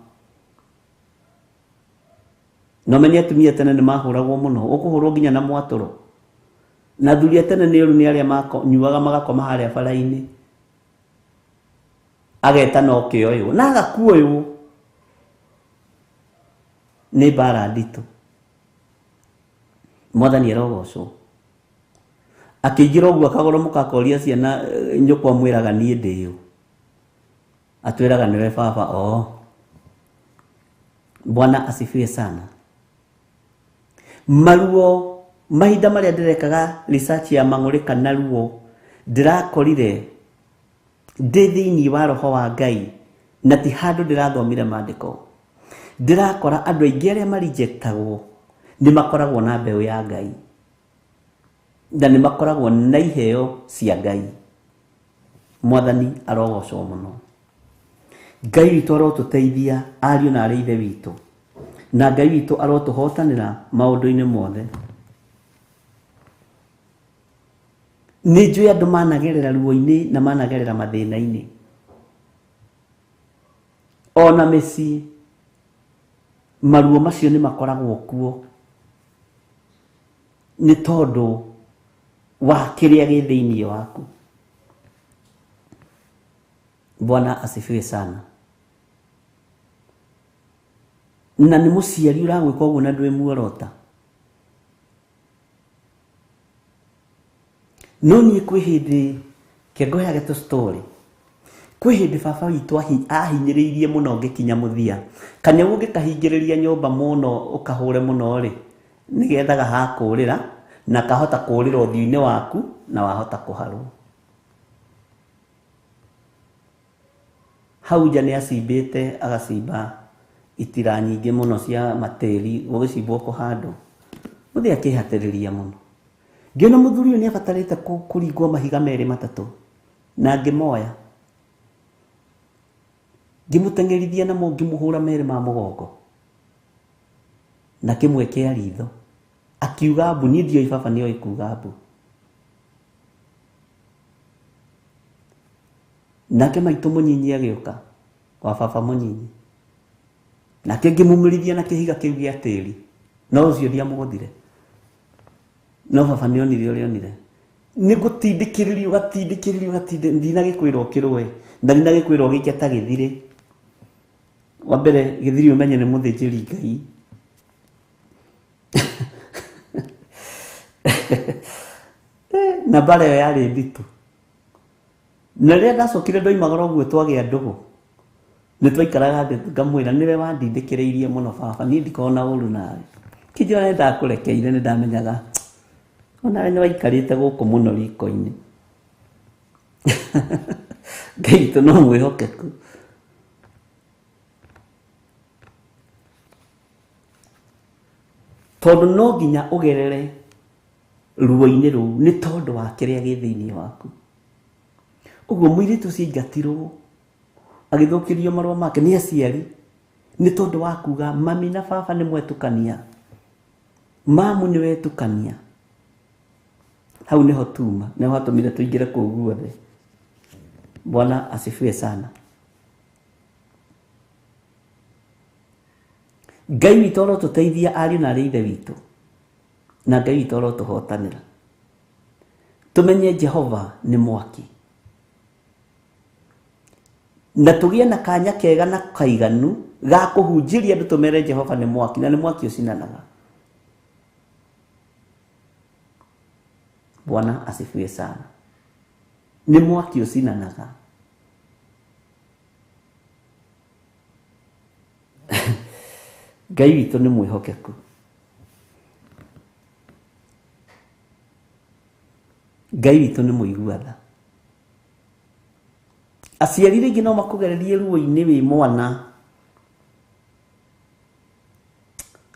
No menye atumia tene nĩ mahũragwo mũno, ũkũhũrwo nginya na mwatũro. Na athuri a tene nĩ ũru, nĩ arĩa manyuaga magakoma harĩa bara-inĩ, agetana ũkĩoywo na agakuoywo. Nĩ mbara nditũ. Mwathani arogocwo. Akĩingĩra ũguo akagoro mũkakoria ciana, nyũkwa mwĩraga niĩ ndĩũ, atwĩraga nĩwe baba. Oo, Bwana asifiwe sana. Maruo mahinda marĩa ndĩrekaga research ya mang'ũrĩka na ruo, ndĩrakorire ndĩ thĩinĩ wa roho wa Ngai, na ti handũ ndĩrathomire maandĩko. Ndĩrakora andũ aingĩ arĩa marijectagwo nĩ makoragwo na mbeũ ya Ngai, na nĩ makoragwo na iheo cia Ngai. Mwathani arogocwo mũno. Ngai witũ arotũteithia ariũ na arĩ ithe witũ, na Ngai witũ arotũhotanĩra maũndũ-inĩ mothe. Nĩ njũĩ andũ managerera ruo-inĩ na managerera mathĩna-inĩ, ona mĩciĩ maruo macio nĩ makoragwo kuo, nĩ tondũ wa kĩrĩa gĩ thĩinĩ waku. Bwana asifiwe sana. Na nĩ mũciari ũragwĩka ũguo na ndwĩ muorota. No niĩ kwĩ hĩndĩ kĩngoheage tũ story, kwĩ hĩndĩ baba witũ ahinyĩrĩirie mũno ngĩkinya mũthia. Kanyamũ ũngĩkahingĩrĩria nyũmba mũno ũkahũre mũno rĩ, nĩgethaga ha kũũrĩra, na kahota kũũrĩra ũthiũ-inĩ waku na wahota kũharwo. Hau nja nĩ acimbĩte, agacimba itira nyingĩ mũno cia matĩri, gũgĩcimbwo kũhandwo. Mũthĩ akĩhatĩrĩria mũno. Ngĩona mũthuri ũyũ nĩ abatarĩte kũringwo mahiga merĩ matatũ, na ngĩmoya. Ngĩmũteng'erithia namo, ngĩmũhũra merĩ ma mũgongo na kĩmwe kĩa ritho. Akiuga mbu, niĩ ndioĩ baba nĩoĩ kuga mbu. Nake maitũ mũnyinyi agĩũka, wa baba mũnyinyi, nake ngĩmumĩrithia na kĩhiga kĩu gĩa tĩri, no ũcio ndiamũgũthire. No baba nĩonire ũrĩa onire. Nĩ gũtindĩkĩrĩrio, ũgatindĩkĩrĩrio, ũgatindĩ, ndinagĩkwĩra ũkĩrũe, na ndinagĩkwĩra ũgĩke ta gĩthirĩ. Wa mbere gĩthiri ũmenye nĩ mũthĩnjĩri Ngai. Na mbara ĩyo yarĩ nditũ. Na rĩrĩa ndacokire ndoimagara ũguo twagĩa ndũgũ, nĩ twaikaraga thĩ ngamwĩra nĩwe wandindĩkĩrĩirie mũno baba, niĩ ndikoragwo na ũru nawe. Kĩnjĩra nĩ ndakũrekeire, nĩ ndamenyaga onawe nĩ waikarĩte gũkũ mũno riko-inĩ. Ngai witũ no mwĩhokeku. Tondũ no nginya ũgerere ruo-inĩ rũu nĩ tondũ wa kĩrĩa gĩ thĩinĩ waku. Ũguo mũirĩtu ũcio aingatirwo, agĩthũkĩrio marũa make nĩ aciari, nĩ tondũ wa kuga mami na baba nĩ mwetũkania, mamu nĩ wetũkania. Hau nĩho tuma, nĩho hatũmire tũingĩre kũu guothe. Bwana asifiwe sana. Ngai witũ arotũteithia ariũ na arĩ ithe witũ, na Ngai witũ arotũhotanĩra. Tũmenye Jehova nĩ mwaki, na tũgĩe na kanya kega na kaiganu ga kũhunjĩria andũ, tũmere Jehova nĩ mwaki, na nĩ mwaki ũcinanaga. Bwana asifiwe sana. Nĩ mwaki ũcinanaga. Ngai witũ nĩ mwĩhokeku. Ngai witũ nĩ mũigua tha. Aciari rĩngĩ no makũgererie ruo-inĩ wĩ mwana,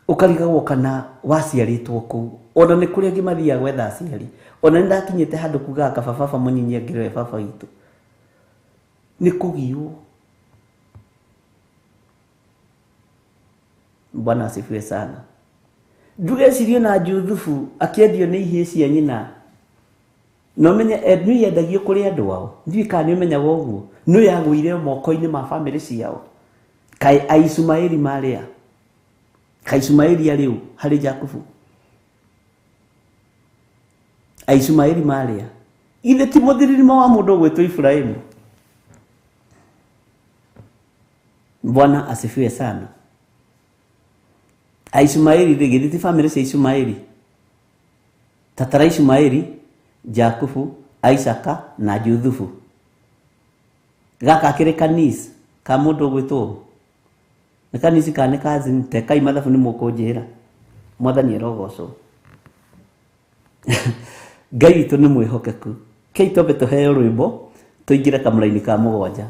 ũkarigagwo kana waciarĩtwo kũu. Ona nĩ kũrĩ angĩ mathiaga gwetha aciari. Ona nĩ ndakinyĩte handũ kugaga kaba baba mũnyinyi angĩrĩ we baba witũ. Nĩ kũgiwo. Bwana asifiwe sana. Ndũgecirie na Juthubu akĩendio nĩ ihĩĩ cia nyina. Na ũmenye nĩ yendagio kũrĩ andũ ao. Ndiũĩ kana nĩ ũmenyaga ũguo. No yagũire moko-inĩ ma bamĩrĩ ciao. Kaĩ Aishumaeli marĩ a? Kaĩ Ishumaeli arĩ ũ harĩ Jakubu? Aishumaeli marĩ a? Ithe ti mũthiririmo wa mũndũ ũgwĩtwo Iburahĩmu? Bwana asifiwe sana. Aishumaeli rĩ, githĩ ti bamĩrĩ cia Ishumaeli? Tatara Ishumaeli, Jakubu, Isaka na Juthubu. Gaka akĩrĩ kanis ka mũndũ ũgwĩtwo ũũ? Nĩ kanisi kana nĩ cousin? Tekai mathabu nĩ mũkũnjĩra. Mwathani arogocwo. Ngai witũ nĩ mwĩhokeku. Kei twambe tũheo rwĩmbo tũingĩre kamũraini ka mũgwanja.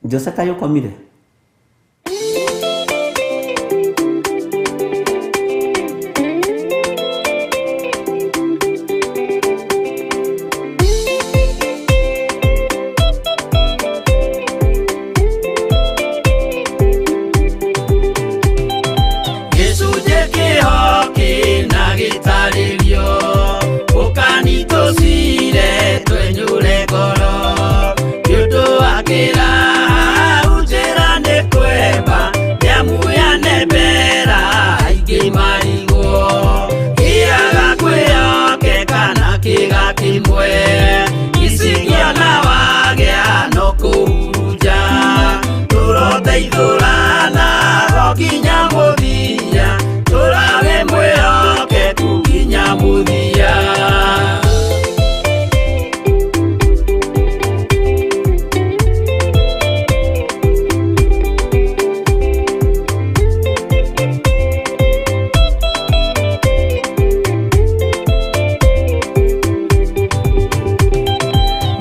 Jose kaĩ ũkomire? Gĩcunjĩ kĩho kĩna gĩtarĩrio, ũkani tũcire twenyũre ngoro. Nĩ ũndũ wa kĩraha njĩra nĩ kwemba, nĩamu yanembera aingĩ marigwo. Kĩaga kwĩhokeka na kĩga kĩmwe, icigĩona wagĩa no kũhurunja. Tũroteithũrana o nginya mũthia, tũrage mwĩhokeku nginya mũthia.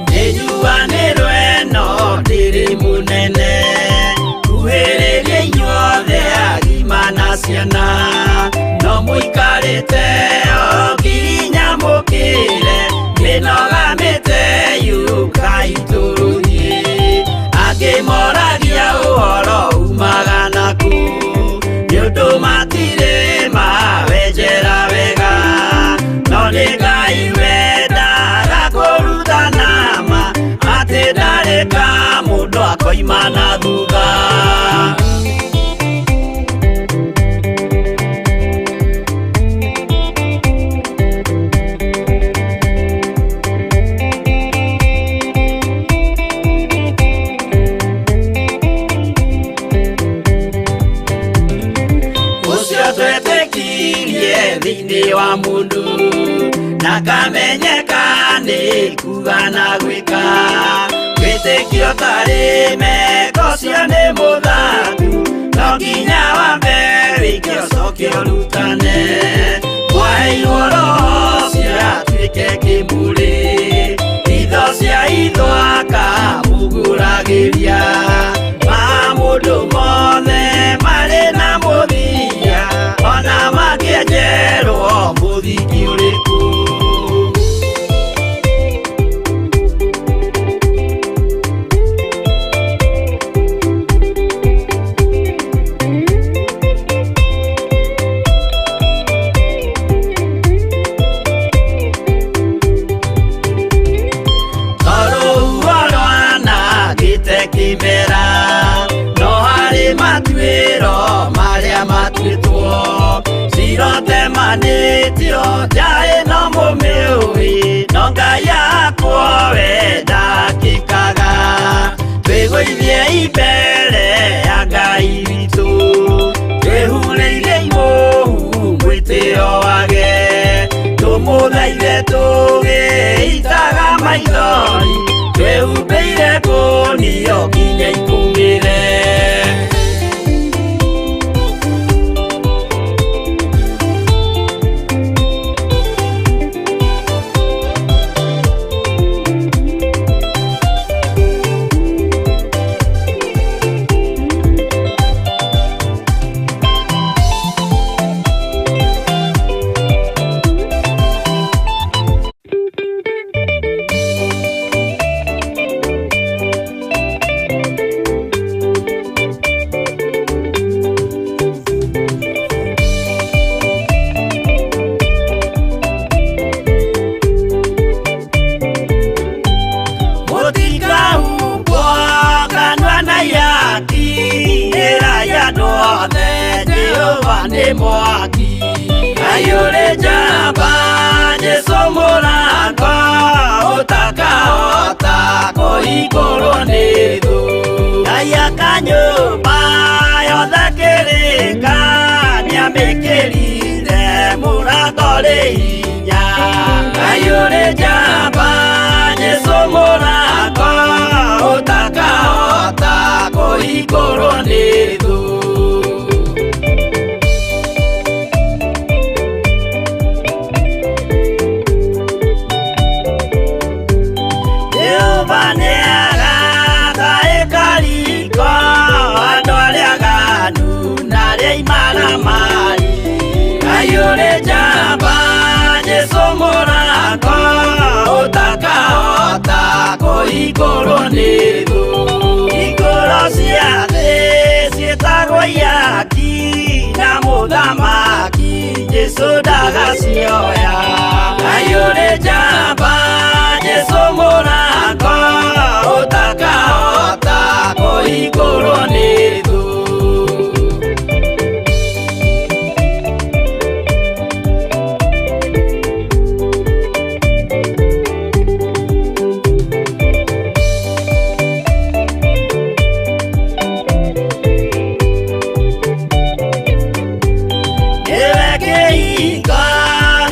Nĩnjuanĩrwo ĩno ndĩrĩ mũnene, kuhĩrĩria inyuothe agima na ciana, no mũikarĩte o nginya mũkĩre, mĩnoga mĩte yũkai tũrũthiĩ. Angĩ moragia ũhoro umaga nakũ, nĩ ũndũ matirĩ mawenjera wega, no nĩ Ngai wendaga kũrutana ma, atĩ ndarĩ ka mũndũ akoima na thutha. Ũcio twetĩkirie thĩinĩ wa mũndũ, na kamenyeka nĩ kuga na gwĩka. Wĩtĩkio tarĩ meko ũcio nĩ mũthaku, no nginya wambe wĩke ũcoke ũrutane. Mwaheirwo roho ũcio atuĩke kĩmũrĩ, itho cia itho akamũgũragĩria. Ma mũndũ mothe marĩ na mũthia, ona mangĩenjerwo mũthingi ũrĩkũ. Tondũ rwanangĩte kĩmera, no harĩ matuĩro marĩa matuĩtwo. Cirotemanĩtio nja ĩno mũmĩũĩ, no Ngai akwo we ndakĩkaga. Twĩgũithiei mbere ya Ngai witũ, twĩhurĩire imũhu mwĩtĩo wage. Tũmũthaithe tũgĩitaga maithori, twĩhumbĩire ngũnio nginya ikũmĩre. Nĩ mwaki Ngai ũrĩ njamba Jesũ mũrango ũtakahota kũhingũrwo nĩ thũ Ngai aka nyũmba yothe kĩrĩka nĩamĩkĩrire mũrango rĩ hinya Ngai ũrĩ njamba Jesũ mũrango ũtakahota kũhingũrwo nĩ thũ Jehova nĩagaka ĩkariko andũ arĩa aganu na arĩa imaramari Ngai ũrĩ njamba Jesũ mũrango ũtakahota kũhingũrwo nĩ thũ Hingũro cia thĩ ciĩtagwo ihaki na mũthamaki Jesũ ndagacioya Ngai ũrĩ njamba Jesũ mũrango ũtakahota kũhingũrwo nĩ thũ Nĩwe kĩhingo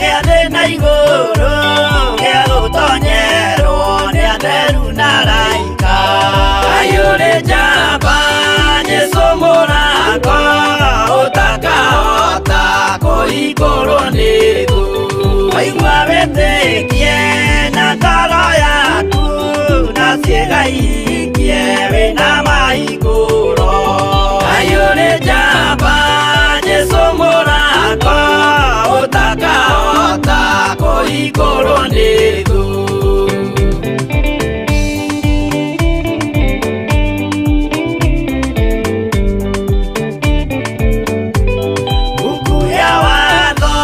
gĩa thĩ na igũrũ gĩa gũtonyerwo nĩ atheru na araika Ngai ũrĩ njamba Jesũ mũrango ũtakahota kũhingũrwo nĩ thũ Waigua wĩtĩkie na ngoro yaku na ciĩga ihingie wĩna mahingũro Ngai ũrĩ njamba Jesũ mũrango ũtakahota kũhingũrwo nĩ thũ Buku ya watho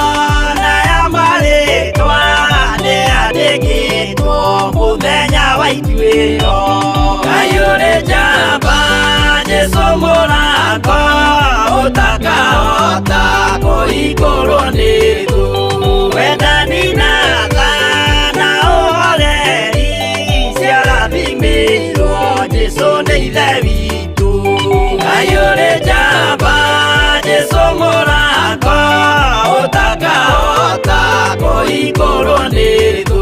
na ya marĩtwa nĩyandĩkĩtwo mũthenya wa ituĩro Ngai ũrĩ njamba Jesũ mũrango ũtakahota kũhingũrwo nĩ thũ Wendani na tha na ũhoreri ciarathimĩirwo Jesũ nĩ ithe witũ Ngai ũrĩ njamba Jesũ mũrango ũtakahota kũhingũrwo nĩ thũ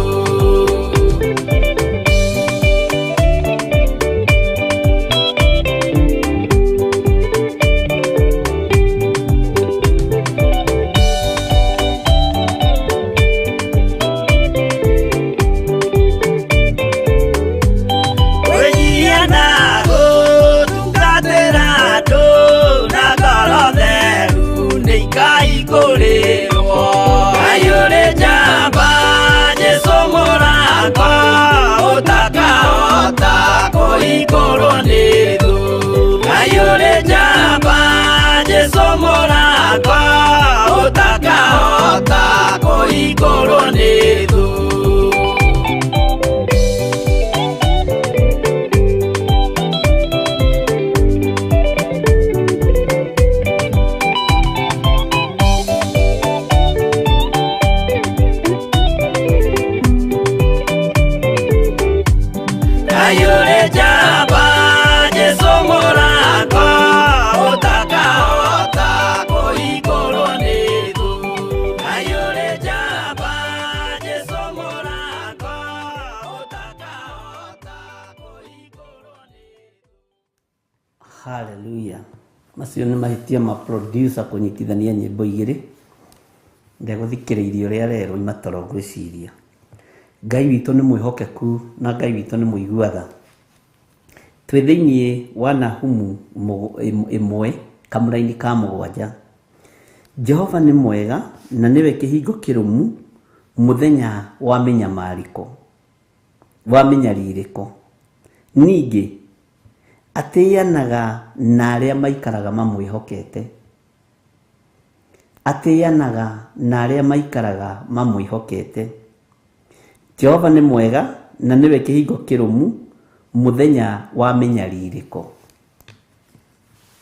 Kwĩnyihia na gũtungatĩra andũ na ngoro theru nĩ ikahingũrĩrwo Ngai ũrĩ njamba Jesũ mũrango ũtakahota kũhingũrwo nĩ thũ Ngai ũrĩ njamba Jesũ mũrango ũtakahota kũhingũrwo nĩ thũ Ngai ũrĩ njamba Jesũ mũrango ũtakahota kũhingũrwo nĩ thũ Ngai ũrĩ njamba Jesũ mũrango ũtakahota kũhingũrwo nĩ thũ Hallelujah. Macio nĩ mahĩtia ma producer kũnyitithania nyĩmbo igĩrĩ ndegũthikĩrĩirie ũrĩa arerwo imatoro ngwĩciria Ngai witũ nĩ mwĩhokeku na Ngai witũ nĩ mũigua tha twĩ thĩinĩ wa Nahumu 1 kamũraini ka 7 Jehova nĩ mwega na nĩwe kĩhingo kĩrũmu mũthenya wa mĩnyamarĩko wa mĩnyarirĩko ningĩ atĩanaga na arĩa maikaraga mamwĩhokete atĩanaga na arĩa maikaraga mamwĩhokete Jehova nĩ mwega na nĩwe kĩhingo kĩrũmu mũthenya wa mĩnyarirĩko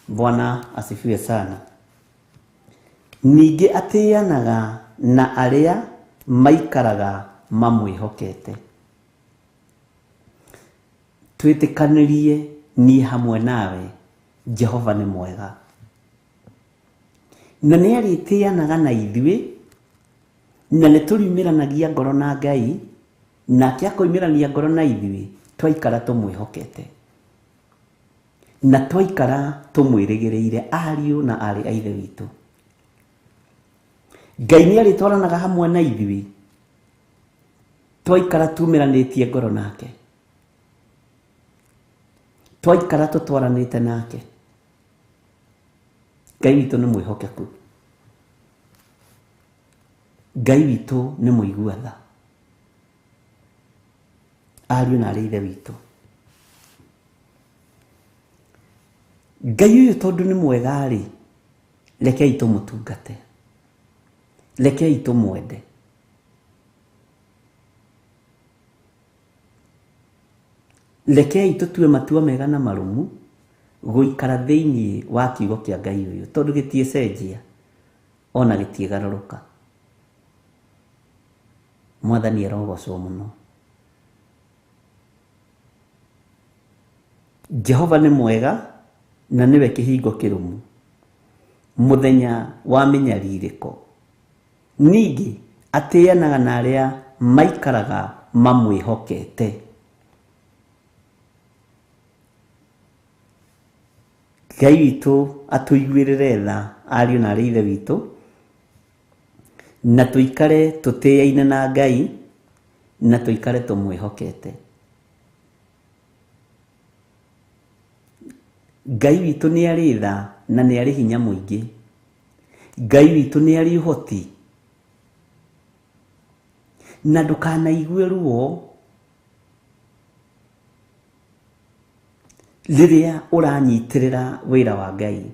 Bwana asifiwe sana. Ningĩ atĩanaga na arĩa maikaraga mamwĩhokete. Twĩtĩkanĩrie niĩ hamwe nawe, Jehova nĩ mwega. Na nĩ arĩtĩanaga na ithuĩ, na nĩ tũriumĩranagia ngoro na Ngai, nake akoimĩrania ngoro na ithuĩ, twaikara tũmwĩhokete. Na twaikara tũmwĩrĩgĩrĩire ariũ na aarĩ a Ithe witũ. Ngai nĩ arĩtwaranaga hamwe na ithuĩ, twaikara tumĩranĩtie ngoro nake. Twaikara tũtwaranĩte nake. Ngai witũ nĩ mwĩhokeku. Ngai witũ nĩ mũigua tha. Ariũ na aarĩ a Ithe witũ. Ngai ũyũ tondũ nĩ mwega-rĩ, rekei tũmũtungate. Rekei tũmwende. Rekei tũtue matua mega na marũmu gũikara thĩinĩ wa kiugo kĩa Ngai ũyũ tondũ gĩtiĩcenjia ona gĩtiĩgarũrũka. Mwathani arogocwo mũno. Jehova nĩ mwega na nĩwe kĩhingo kĩrũmu mũthenya wa mĩnyarirĩko. Ningĩ atĩanaga na arĩa maikaraga mamwĩhokete. Ngai witũ atũiguĩrĩre tha ariũ na aarĩ a Ithe witũ, na tũikare tũtĩaine na Ngai, na tũikare tũmwĩhokete. Ngai witũ nĩ arĩ tha na nĩ arĩ hinya mũingĩ. Ngai witũ nĩ arĩ ũhoti. Na ndũkanaigue ruo rĩrĩa ũranyitĩrĩra wĩra wa Ngai.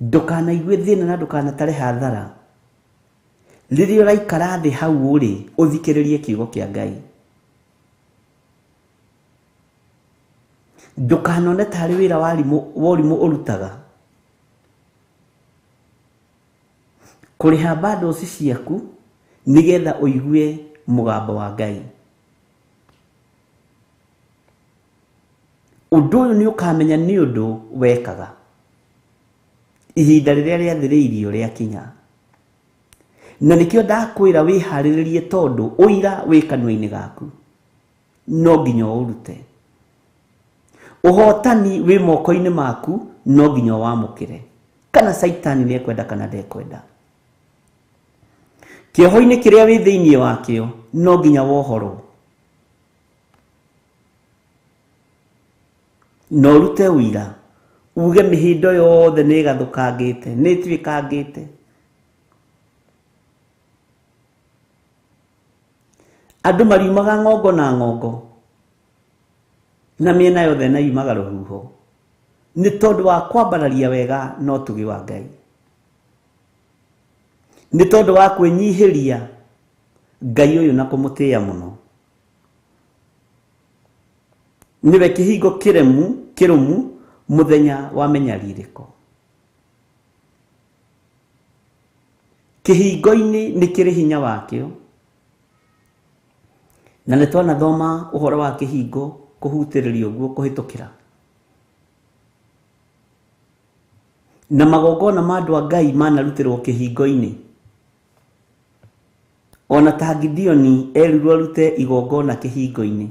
Ndũkanaigue thĩna na ndũkanatare hathara rĩrĩa ũraikara thĩ hau ũrĩ ũthikĩrĩrie kiugo kĩa Ngai. Ndũkanone tarĩ wĩra wa ũrimũ ũrutaga. Kũrĩha bundles ciaku nĩgetha ũigue mũgambo wa Ngai. Ũndũ ũyũ nĩ ũkamenya nĩ ũndũ wekaga ihinda rĩrĩa rĩathĩrĩirio rĩakinya. Na nĩkĩo ndakwĩra wĩharĩrĩrie tondũ ũira wĩ kanua-inĩ gaku. No nginya ũũrute. Ũhotani wĩ moko-inĩ maku, no nginya ũwamũkĩre. Kana Caitani nĩ ekwenda kana ndekwenda. Kĩoho-inĩ kĩrĩa wĩ thĩinĩ wakĩo, no nginya wohorwo. Na ũrute ũira, uge mĩhĩndo yothe nĩ ĩgathũkangĩte, nĩ ĩtuĩkangĩte. Andũ mariumaga ng'ongo na ng'ongo, na mĩena yothe na yumaga rũhuho, nĩ tondũ wa kwambararia wega na ũtugi wa Ngai, nĩ tondũ wa kwĩnyihĩria Ngai ũyũ na kũmũtĩĩa mũno. Nĩwe kĩhingo kĩremu kĩrũmu mũthenya wa mĩnyarirĩko. Kĩhingo-inĩ nĩ kĩrĩ hinya wakĩo, na nĩ twanathoma ũhoro wa kĩhingo kũhutĩrĩria ũguo kũhĩtũkĩra. Na magongona ma andũ a Ngai manarutĩrwo kĩhingo-inĩ. Ona ta Gideoni erirwo arute igongona kĩhingo-inĩ.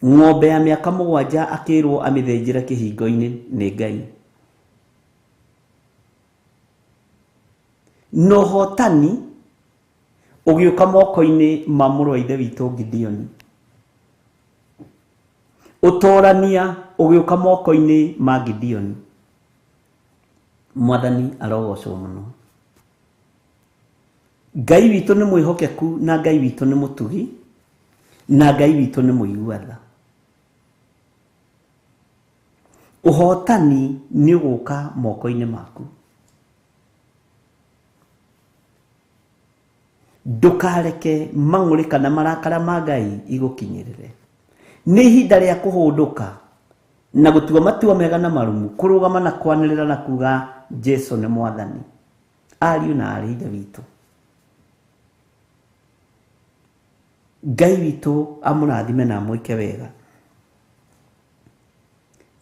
Ng'ombe ya mĩaka mũgwanja akĩrwo amĩthĩnjĩre kĩhingo-inĩ nĩ Ngai. Na ũhotani ũgĩũka moko-inĩ ma mũrũ wa ithe witũ Gideoni. Ũtorania ũgĩũka moko-inĩ ma Gideoni. Mwathani arogocwo mũno. Ngai witũ nĩ mwĩhokeku na Ngai witũ nĩ mũtugi na Ngai witũ nĩ mũigua tha. Ũhotani nĩ ũgũka moko-inĩ maku. Ndũkareke mang'ũrĩ kana marakara ma Ngai igũkinyĩrĩre. Nĩ ihinda rĩa kũhũndũka. Na gũtua matua mega na marumu, kũrũgama na kwanĩrĩra na kuga Jesu nĩ mwathani. Ariũ na aarĩ Ithe witũ, Ngai witũ amũrathime na amwĩke wega.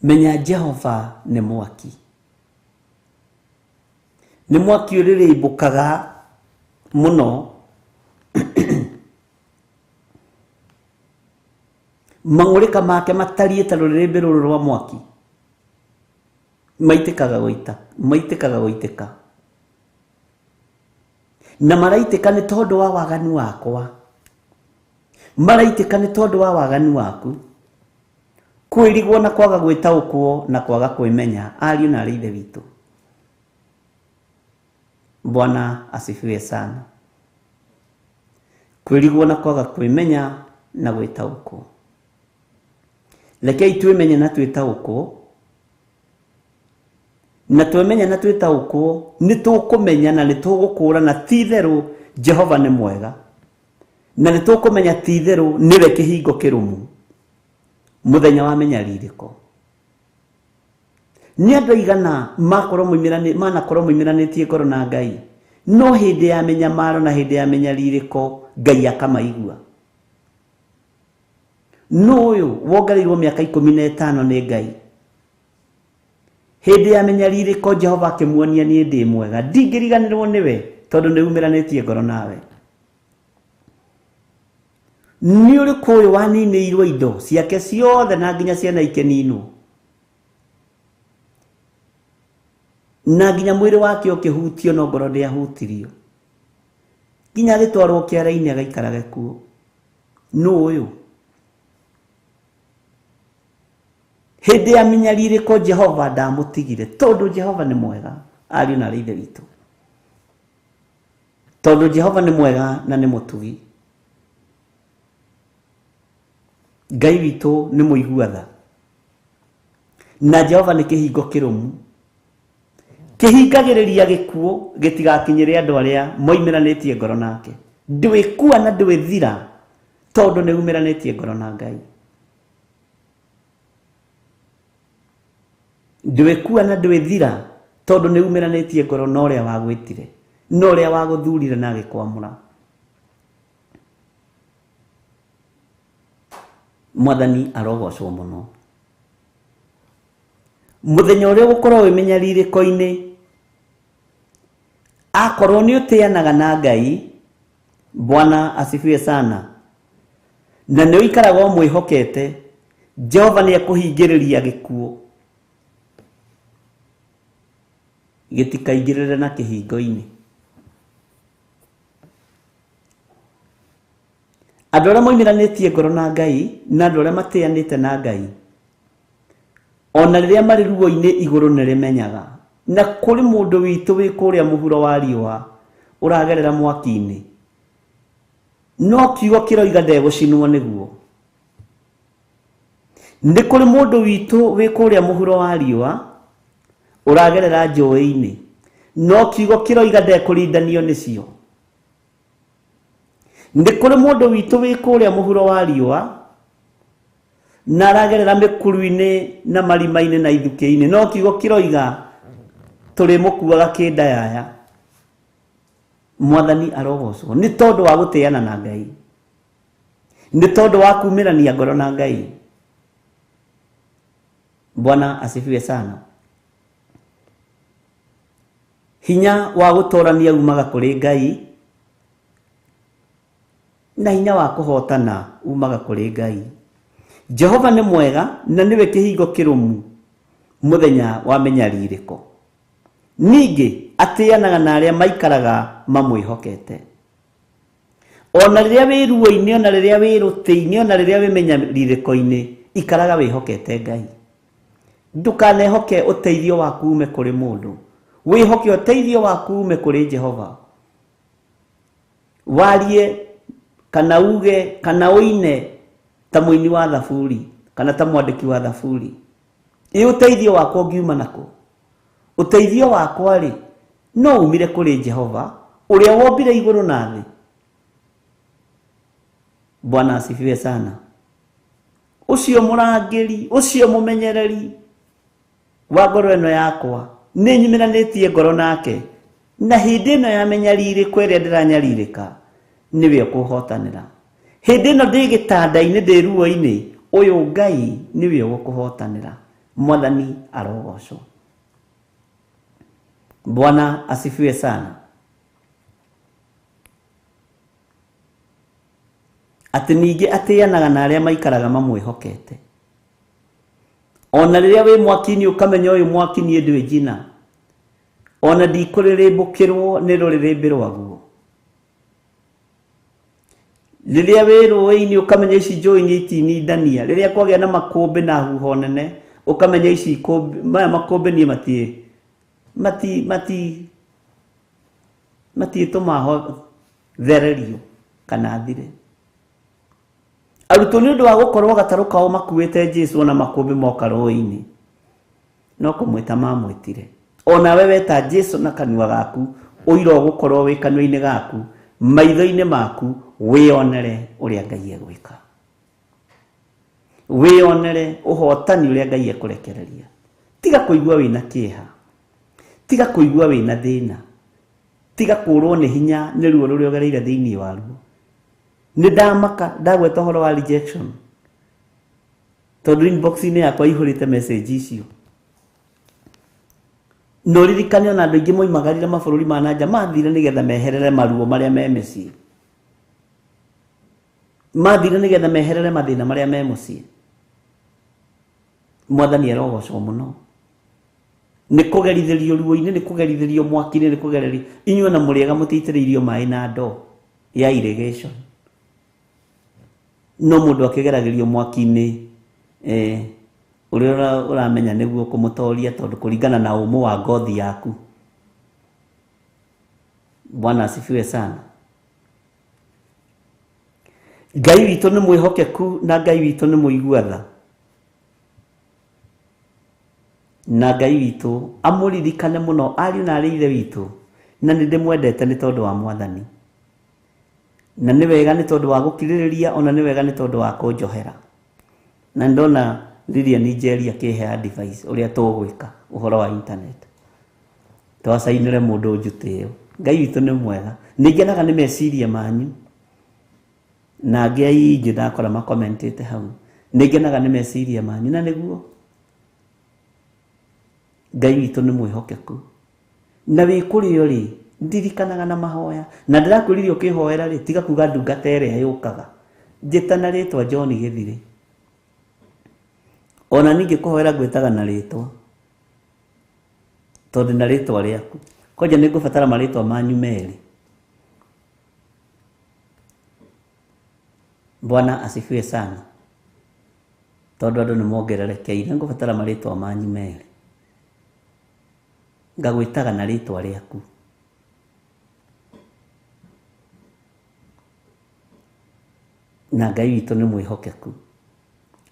Menya Jehova nĩ mwaki, nĩ mwaki ũrĩrĩmbũkaga mũno. Mang'ũrĩka make matariĩ ta rũrĩrĩmbĩ rũrũ rwa mwaki, maitĩkaga gũita, maitĩkaga gũitĩka, na maraitĩka nĩ tondũ wa waganu wakwa, maraitĩka nĩ tondũ wa waganu waku, kwĩrigwo na kwaga gwĩtaũkwo na kwaga kwĩmenya. Ariũ na aarĩ Ithe witũ, Bwana asifiwe sana. Kwĩrigwo na kwaga kwĩmenya na gwĩtaũkwo. Rekei twĩmenye na twĩtaũkwo, na twemenya na twĩtaũkwo nĩ tũkũmenya na nĩ tũgũkũrana ti itherũ Jehova nĩ mwega, na nĩ tũkũmenya ti itherũ nĩwe kĩhingo kĩrũmu mũthenya wa mĩnyarirĩko. Nĩ andũ aigana makorwo manakorwo moimĩranĩtie ngoro na Ngai, no hĩndĩ ya mĩnyamaro na hĩndĩ ya mĩnyarirĩko Ngai akamaigua. No ũyũ wongereirwo mĩaka 15 nĩ Ngai, hĩndĩ ya mĩnyarirĩko Jehova akĩmuonia niĩ ndĩ mwega, ndingĩriganĩrwo nĩwe tondũ nĩ umĩranĩtie ngoro nawe. Nĩ ũrĩkũ ũyũ waninĩirwo indo ciake ciothe na nginya ciana ikĩninwo, na nginya mwĩrĩ wake ũkĩhutio no ngoro ndĩahutirio, nginya agĩtwarwo kĩara-inĩ agaikarage kuo? Nũ ũyũ? Hĩndĩ ya mĩnyarirĩko Jehova ndamũtigire, tondũ Jehova nĩ mwega. Ariũ na aarĩ Ithe witũ, tondũ Jehova nĩ mwega na nĩ mũtugi. Ngai witũ nĩ mũigua tha, na Jehova nĩ kĩhingo kĩrũmu, kĩhingagĩrĩria gĩkuũ gĩtigakinyĩre andũ arĩa moimĩranĩtie ngoro nake. Ndwĩkua na ndwĩthira tondũ nĩ umĩranĩtie ngoro na Ngai. Ndwĩkua na ndwĩthira tondũ nĩ umĩranĩtie ngoro na ũrĩa wagwĩtire, na ũrĩa wagũthurire na agĩkwamũra. Mwathani arogocwo mũno. Mũthenya ũrĩa ũgũkorwo wĩ mĩnyarirĩko-inĩ, akorwo nĩ ũtĩanaga na Ngai, Bwana asifiwe sana, na nĩ ũikaraga ũmwĩhokete, Jehova nĩ ekũhingĩrĩria gĩkuũ gĩtikaingĩrĩre na kĩhingo-inĩ. Andũ arĩa moimĩranĩtie ngoro na Ngai na andũ arĩa matĩanĩte na Ngai, ona rĩrĩa marĩ ruo-inĩ igũrũ nĩ rĩmenyaga. Na kũrĩ mũndũ witũ wĩ kũrĩa mũhuro wa riũa ũragerera mwaki-inĩ, no kiugo kĩroiga ndegũcinwo nĩguo. Nĩ kũrĩ mũndũ witũ wĩ kũrĩa mũhuro wa riũa ũragerera njũĩ-inĩ, no kiugo kĩroiga ndekũrindanio nĩcio. Nĩ kũrĩ mũndũ witũ wĩ kũrĩa mũhuro wa riũa na aragerera mĩkuru-inĩ na marima-inĩ na ithukĩ-inĩ, no kiugo kĩroiga tũrĩmũkuaga kĩndayaya. Mwathani arogocwo nĩ tondũ wa gũtĩana na Ngai, nĩ tondũ wa kumĩrania ngoro na Ngai. Bwana asifiwe sana. Hinya wa gũtorania umaga kũrĩ Ngai, na hinya wa kũhotana umaga kũrĩ Ngai. Jehova nĩ mwega na nĩwe kĩhingo kĩrũmu mũthenya wa mĩnyarirĩko. Ningĩ atĩanaga na arĩa maikaraga mamwĩhokete. Ona rĩrĩa wĩ ruo-inĩ, ona rĩrĩa wĩ rũtĩ-inĩ, ona rĩrĩa wĩ mĩnyarirĩko-inĩ, ikaraga wĩhokete Ngai. Ndũkanehoke ũteithio waku ume kũrĩ mũndũ, wĩhoke ũteithio waku ume kũrĩ Jehova. Warie kana uge kana ũine ta mũini wa thaburi kana ta mwandĩki wa thaburi, ĩ ũteithio wakwa ũngiuma nakũ? Ũteithio wakwa rĩ no umire kũrĩ Jehova ũrĩa wombire igũrũ na thĩ. Bwana asifiwe sana. Ũcio mũrangĩri, ũcio mũmenyereri wa ngoro ĩno yakwa, nĩ nyumĩranĩtie ngoro nake. Na hĩndĩ ĩno ya mĩnyarirĩko ĩrĩa ndĩranyarirĩka, nĩwe ũkũhotanĩra. Hĩndĩ ĩno ndĩ gĩtanda-inĩ, ndĩ ruo-inĩ, ũyũ Ngai nĩwe ũgũkũhotanĩra. Mwathani arogocwo. Bwana asifiwe sana. Atĩ ningĩ atĩanaga na arĩa maikaraga mamwĩhokete. Ona rĩrĩa wĩ mwaki-inĩ ũkamenya ũyũ mwaki niĩ ndwĩ njina. Ona ndikũrĩrĩmbũkĩrwo nĩ rũrĩrĩmbĩ rwaguo. Rĩrĩa wĩ rũĩ-inĩ ũkamenya ici njũĩ nĩ itinindania. Rĩrĩa kwagĩa na makũmbĩ na huho nene, ũkamenya ici ikũmbĩ, maya makũmbĩ niĩ matiĩtũma thererio kana thire. Arutwo nĩ ũndũ wa gũkorwo gatarũ kao makuĩte Jesũ ona makũmbĩ moka rũĩ-inĩ, no kũmwĩta mamwĩtire. Onawe weta Jesũ na kanua gaku, ũira ũgũkorwo wĩ kanua-inĩ gaku, maitho-inĩ maku, wĩonere ũrĩa Ngai egwĩka. Wĩonere ũhotani ũrĩa Ngai ekũrekereria. Tiga kũigua wĩna kĩeha, tiga kũigua wĩna thĩna, tiga kũrwo nĩ hinya nĩ ruo rũrĩa ũgereire thĩinĩ waruo. Nĩ ndamaka ndagweta ũhoro wa rejection, tondũ inbox-inĩ yakwa ihũrĩte message icio. No ririkane ona andũ aingĩ moimagarire mabũrũri ma na nja, mathire nĩgetha meherere maruo marĩa me mĩciĩ, mathire nĩgetha meherere mathĩna marĩa me mũciĩ. Mwathani arogocwo mũno. Nĩ kũgerithĩrio ruo-inĩ, nĩ kũgerithĩrio mwaki-inĩ, nĩ kũgererio. Inyuĩ ona mũrĩega mũtiitĩrĩirio maĩ na ndoo ya irrigation. No mũndũ akĩgeragĩrio mwaki-inĩ, ũrĩa ũramenya nĩguo kũmũtoria, tondũ kũringana na ũmũ wa ngothi yaku. Bwana asifiwe sana. Ngai witũ nĩ mwĩhokeku na Ngai witũ nĩ mũigua tha. Na Ngai witũ amũririkane mũno ariũ na arĩ ithe witũ, na nĩ ndĩmwendete nĩ tondũ wa Mwathani. Na nĩ wega nĩ tondũ wa gũkirĩrĩria, ona nĩ wega nĩ tondũ wa kũnjohera. Na ndona Lilian Njeri akĩhe advice ũrĩa tũgwĩka ũhoro wa internet. Twacainĩre mũndũ njutĩo. Ngai witũ nĩ mwega. Nĩ ngenaga nĩ meciria manyu. Na angĩ aingĩ ndakora makomentĩte hau. Nĩ ngenaga nĩ meciria manyu, na nĩguo Ngai witũ nĩ mwĩhokeku. Na wĩ kũrĩa ũrĩ, ndirikanaga na mahoya. Na ndĩrakwĩrire ũkĩhoera rĩ, tiga kuga ndungata ĩrĩa yũkaga. Njĩta na rĩtwa John Gĩthirĩ. Ona ningĩ kũhoera ngwĩtaga na rĩtwa, tondũ na rĩtwa rĩaku. Kwanja nĩ ngũbatara marĩtwa manyu merĩ. Bwana asifiwe sana. Tondũ andũ nĩ mongererekeire, ngũbatara marĩtwa manyu merĩ. Ngagwĩtaga na rĩtwa rĩaku. Na Ngai witũ nĩ mwĩhokeku.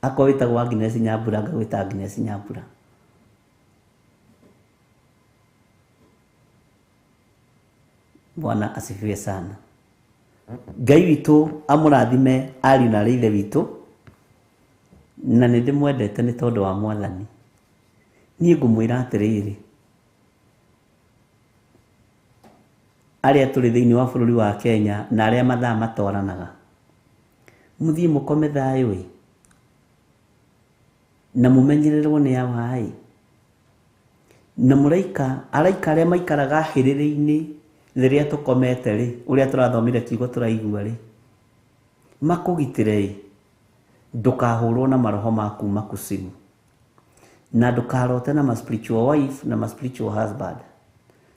Akorwo wĩtagwo Agnes Nyambura, ngagwĩta Agnes Nyambura. Bwana asifiwe sana. Ngai witũ amũrathime ariũ na arĩ ithe witũ, na nĩ ndĩmwendete nĩ tondũ wa Mwathani. Niĩ ngũmwĩra atĩrĩrĩ, arĩa tũrĩ thĩinĩ wa bũrũri wa Kenya na arĩa mathaa matwaranaga, mũthiĩ mũkome thayũ ĩ, na mũmenyererwo nĩ awa ĩ, na mũraika, araika arĩa maikaraga hĩrĩrĩ-inĩ rĩrĩa tũkomete rĩ, ũrĩa tũrathomire kiugo tũraigua rĩ, makũgitĩre ĩ, ndũkahũrwo na maroho ma kuma kusimu, na ndũkarote na ma spiritual wife na ma spiritual husband.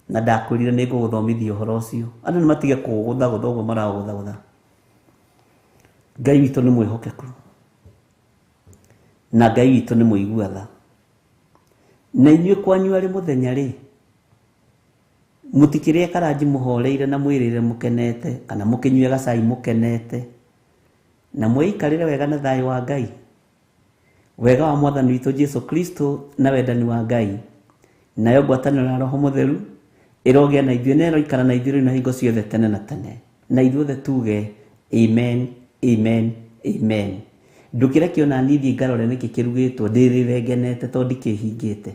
Na ndakwĩrire nĩ ngũgũthomithia ũhoro ũcio. Andũ nĩ matige kũgũthagũtha ũguo maragũthagũtha. Ngai witũ nĩ mwĩhokeku, na Ngai witũ nĩ mũigua tha. Na inyuĩ kwanyu arĩ mũthenya rĩ, mũtikĩrĩe karanji mũhoreire na mwĩrĩre mũkenete, kana mũkĩnyue gacai mũkenete, na mwĩikarĩre wega na thayũ wa Ngai. Wega wa Mwathani witũ Jesu Kristo na wendani wa Ngai, nayo ngwatanĩro ya Roho Mũtheru ĩrogĩa na ithuĩ na ĩroikara na ithuĩ rĩu na hingo ciothe tene na tene. Na ithuothe tuge amen, amen, amen. Ndũkĩreke ona niĩ thiĩ ngarore nĩkĩ kĩrugĩtwo, ndĩrĩre ngenete tondũ ndikĩhingĩte.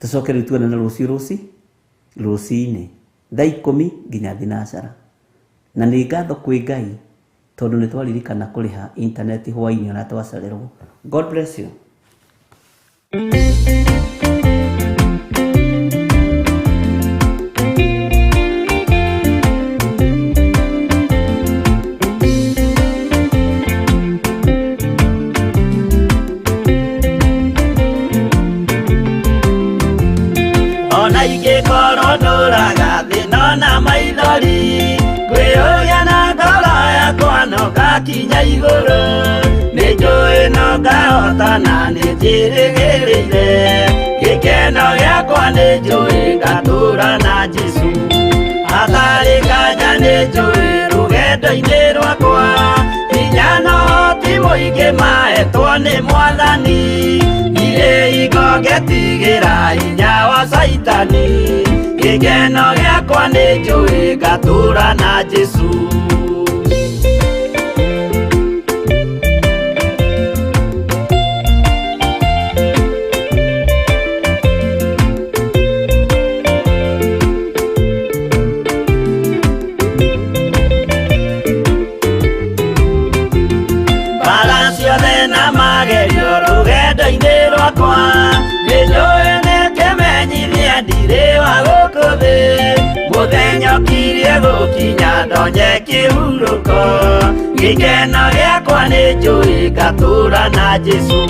Tũcoke rĩu tuonane rũciũ rũcinĩ thaa 10 nginya thinacara. Na nĩ ngatho kwĩ Ngai tondũ nĩ twaririkana kũrĩha intaneti hwainĩ ona twacererwo. God bless you. Ona ingĩkorwo ndũraga thĩna na maithori, ngwĩyũria na ngoro yakwa no ngakinya igũrũ. Nĩ njũĩ no ngahotana, nĩ njĩrĩgĩrĩire gĩkeno gĩakwa, nĩ njũĩ ngatũra na Jesũ. Hatarĩ nganja nĩ njũĩ rũgendo-inĩ rwakwa, hinya no ti mũingĩ mahetwo nĩ Mwathani. Ndirĩ hingo ngetigĩra hinya wa Caitani, gĩkeno gĩakwa nĩ njũĩ ngatũra na Jesũ. Mbara ciothe na magerio rũgendo-inĩ rwakwa, nĩ njũĩ nĩ kĩmenyithia ndirĩ wa gũkũ thĩ. Mũthenya ũkirie gũkinya ndonye kĩhurũko, gĩkeno gĩakwa nĩ njũĩ ngatũra na Jesũ.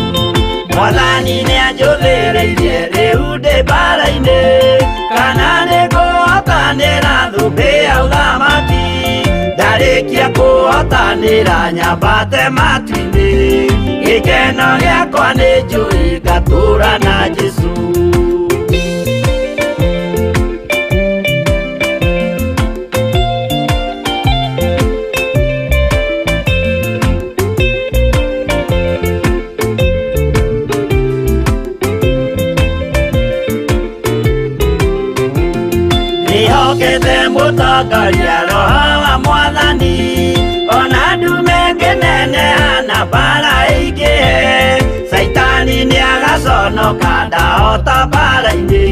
Mwathani nĩanjũthĩrĩirie rĩu ndĩ mbara-inĩ, kana nĩngũhotanĩra thũmbĩ ya ũthamaki. Ndarĩkia kũhotanĩra nyambate matu-inĩ, gĩkeno gĩakwa nĩ njũĩ ngatũra na Jesũ. Ndĩhokete mũtongoria Roho wa Mwathani, ona ndume ngĩneneha na mbara ĩingĩhe. Caitani nĩagaconoka ndahota mbara-inĩ,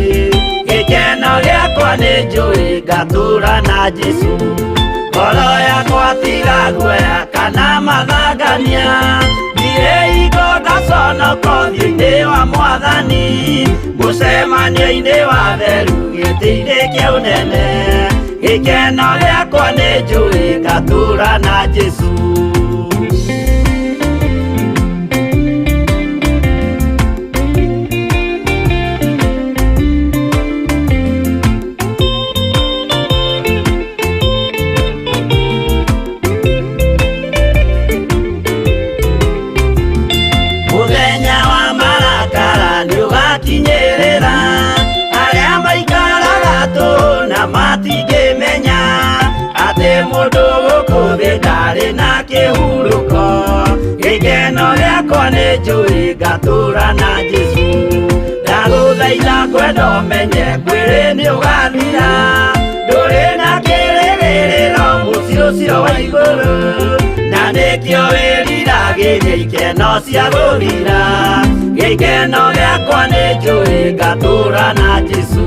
gĩkeno gĩakwa nĩ njũĩ ngatũra na Jesũ. Ngoro yakwa tiga guoya kana mathangania, ndirĩ hingo ngaconoka ũthiũ-inĩ wa Mwathani. Mũcemanio-inĩ wa theru gĩtĩ-inĩ kĩa ũnene, gĩkeno gĩakwa nĩ njũĩ ngatũra na Jesũ. Mũthenya wa marakara nĩũgakinyĩrĩra, arĩa maikaraga tũhũ na matingĩmenya atĩ mũndũ gũkũ thĩ ndarĩ na kĩhurũko. Gĩkeno gĩakwa nĩ njũĩ ngatũra na Jesũ. Ndagũthaitha ngwenda ũmenye mwĩrĩ nĩũgathira, ndũrĩ na kĩrĩgĩrĩro mũciĩ ũcio wa igũrũ, na nĩkĩo wĩriragĩria ikeno cia gũthira. Gĩkeno gĩakwa nĩ njũĩ ngatũra na Jesũ.